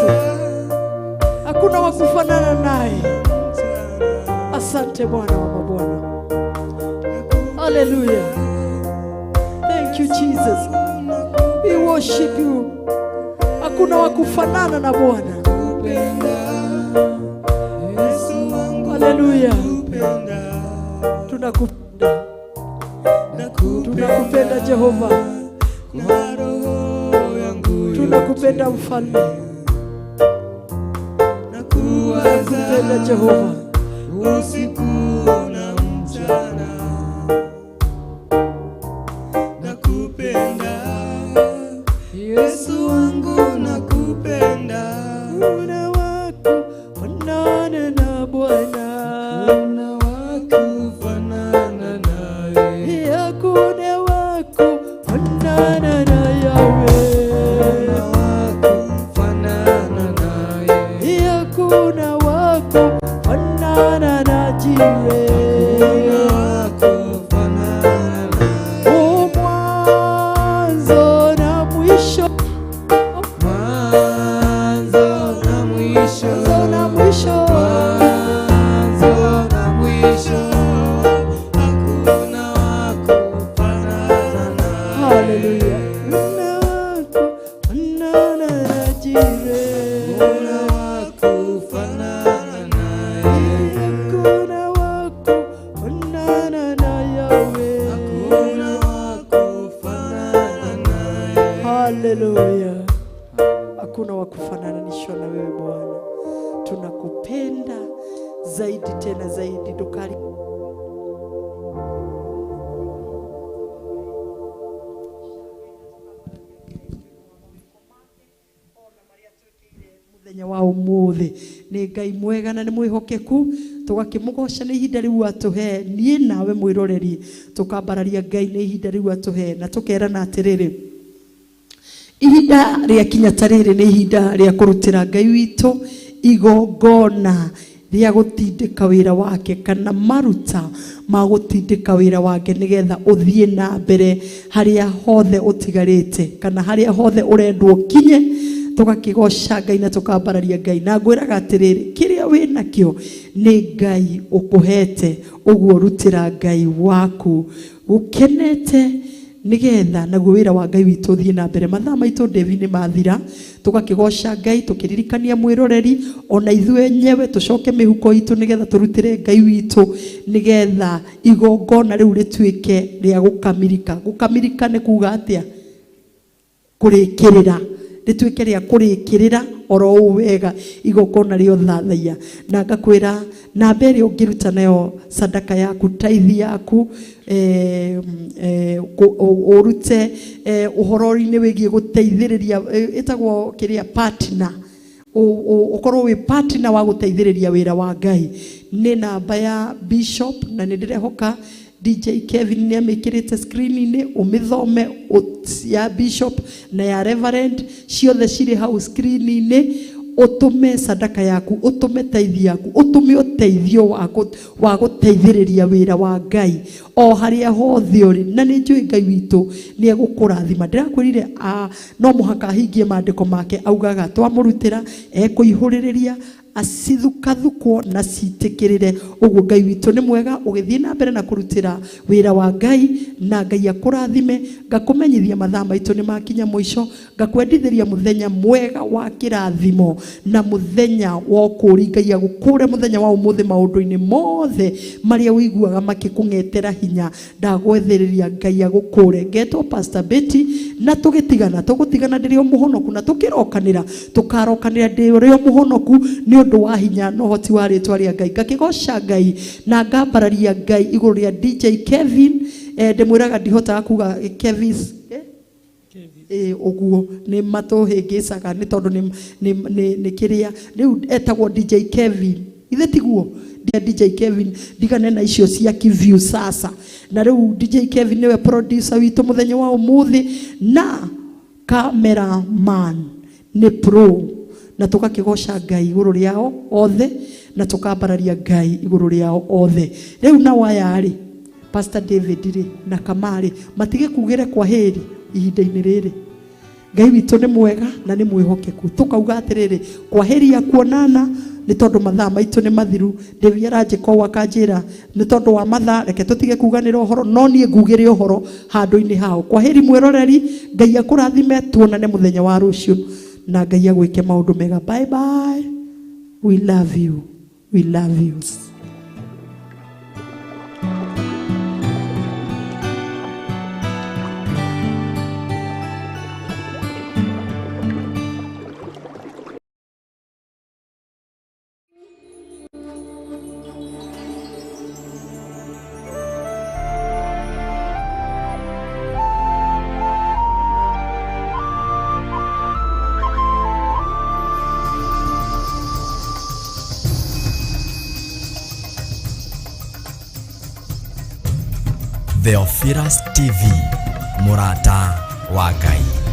hakuna wa kufanana naye. Asante Bwana wa mabwana. Haleluya. Thank you Jesus. We worship you. Hakuna wa kufanana na Bwana. Haleluya. Tunakupenda. Tunakupenda Jehova. Tunakupenda Mfalme. Tunakupenda Jehova. Usiku na mchana, nakupenda Yesu wangu, nakupenda. Hakuna wa kufanana na Bwana. Hakuna wa kufanana naye, Hakuna wa kufanana na Yahweh. hakuna wa kufanana naye, Hakuna wa kufanana na Jireh. hakuna wa kufanana naye. O mwanzo na mwisho, Mwanzo na mwisho, mwanzo na mwisho. mwanzo na mwisho, hakuna wa kufanana naye. Haleluya. Hakuna wa kufanana na Jireh. Hakuna wa kufanana naye, Hakuna wa kufanana na Yahweh. hakuna wa kufanana naye. Haleluya. Hakuna wa kufananishwa na wewe Bwana. Tunakupenda zaidi tena zaidi ndukari muthenya wa umuthi nĩ Ngai mwega na nĩ mwĩhokeku, tũgakĩmũgoca nĩ ihinda rĩu atũhe niĩ nawe mwĩroreri, tũkambararia Ngai nĩ ihinda rĩu atũhe, na tũkerana atĩrĩrĩ, ihinda rĩa kinya ta rĩrĩ nĩ ihinda rĩa kũrutĩra Ngai witũ igongona rĩa gũtindĩka wĩra wake, kana maruta ma gũtindĩka wĩra wake, nĩgetha ũthiĩ na mbere harĩa hothe ũtigarĩte, kana harĩa hothe ũrendwo ũkinye. Tũgakĩgoca Ngai na tũkambararia Ngai, na ngwĩraga atĩrĩrĩ, kĩrĩa wĩ nakĩo nĩ Ngai ũkũhete, ũguo rutĩra Ngai waku ũkenete, nĩgetha naguo wĩra wa Ngai witũ ũthiĩ na mbere. Mathaa maitũ Devi nĩ mathira, tũgakĩgoca Ngai tũkĩririkania mwĩroreri ona ithuĩ enyewe tũcoke mĩhuko itũ, nĩgetha tũrutĩre Ngai witũ, nĩgetha igongona rĩu rĩtuĩke rĩa gũkamirika. Gũkamirika nĩ kuga atĩa? Kũrĩkĩrĩra, rĩtuĩke rĩa kũrĩkĩrĩra oro ũũ wega igongona rĩa ũthathaiya. Na ngakwĩra namba ĩrĩa ũngĩruta nayo sadaka yaku, taithi yaku, ũrute ũhoro-inĩ wĩgiĩ gũteithĩrĩria, ĩtagwo kĩrĩa partner, ũkorwo wĩ partner wa gũteithĩrĩria wĩra wa Ngai, nĩ namba ya Bishop, na nĩ ndĩrehoka DJ Kevin nĩ amĩkĩrĩte screen-inĩ, ũmĩthome ya Bishop na ya Reverend, ciothe cirĩ hau screen-inĩ. Ũtũme sadaka yaku, ũtũme taithi yaku, ũtũme ũteithio wa gũteithĩrĩria wĩra wa Ngai o harĩa hothe ũrĩ, na nĩ njũĩ Ngai witũ nĩ egũkũrathima. Ndĩrakwĩrire no mũhaka ahingie maandĩko make, augaga twamũrutĩra ekũihũrĩrĩria acithukathukwo na citĩkĩrĩre. Ũguo Ngai witũ nĩ mwega, ũgĩthiĩ na mbere na kũrutĩra wĩra wa Ngai, na Ngai akũrathime. Ngakũmenyithia mathaa maitũ nĩ makinya mũico, ngakwendithĩria mũthenya mwega wa kĩrathimo na mũthenya wa ũkũũri. Ngai agũkũre mũthenya wa ũmũthĩ maũndũ-inĩ mothe marĩa ũiguaga makĩkũng'etera hinya, ndagwethĩrĩria Ngai agũkũre. Ngetwo Pastor Betty, na tũgĩtigana tũgũtigana ndĩrĩ o mũhonoku, na tũkĩrokanĩra tũkarokanĩra ndĩ o mũhonoku nĩ ũndũ wa hinya na ũhoti wa rĩtwa rĩa Ngai. Ngakĩgoca Ngai na ngambararia Ngai igũrũ rĩa DJ Kevin. Ndĩmwĩraga ndihotaga kuga Kevis, eh? Ĩ ũguo nĩ matũhĩngĩcaga nĩ tondũ nĩ kĩrĩa rĩu etagwo DJ Kevin, ithe tiguo? DJ Kevin, ndigane na icio cia kiview sasa. Na rĩu DJ Kevin nĩwe producer witũ mũthenya wa ũmũthĩ, na cameraman nĩ pro, na tũgakĩgoca Ngai igũrũ rĩao othe, na tũkambararia Ngai igũrũ rĩao othe. Rĩu na waya rĩ, Pastor David rĩ na Kamarĩ matigĩkugĩre kwa heri ihinda-inĩ rĩrĩ. Ngai witũ nĩ mwega na nĩ mwĩhokeku. Tũkauga atĩrĩrĩ, kwa heri ya kuonana, nĩ tondũ mathaa maitũ nĩ mathiru. David aranjĩka ũũ akanjĩra nĩ tondũ wa mathaa, reke tũtige kuganĩra ũhoro, no niĩ ngugĩre ũhoro handũ-inĩ hao. Kwa heri mwĩroreri, Ngai akũrathime, tuonane mũthenya wa rũciũ, na Ngai agwĩke maũndũ mega. Bye bye, we love you, we love you. Theophilus TV, mũrata wa Ngai.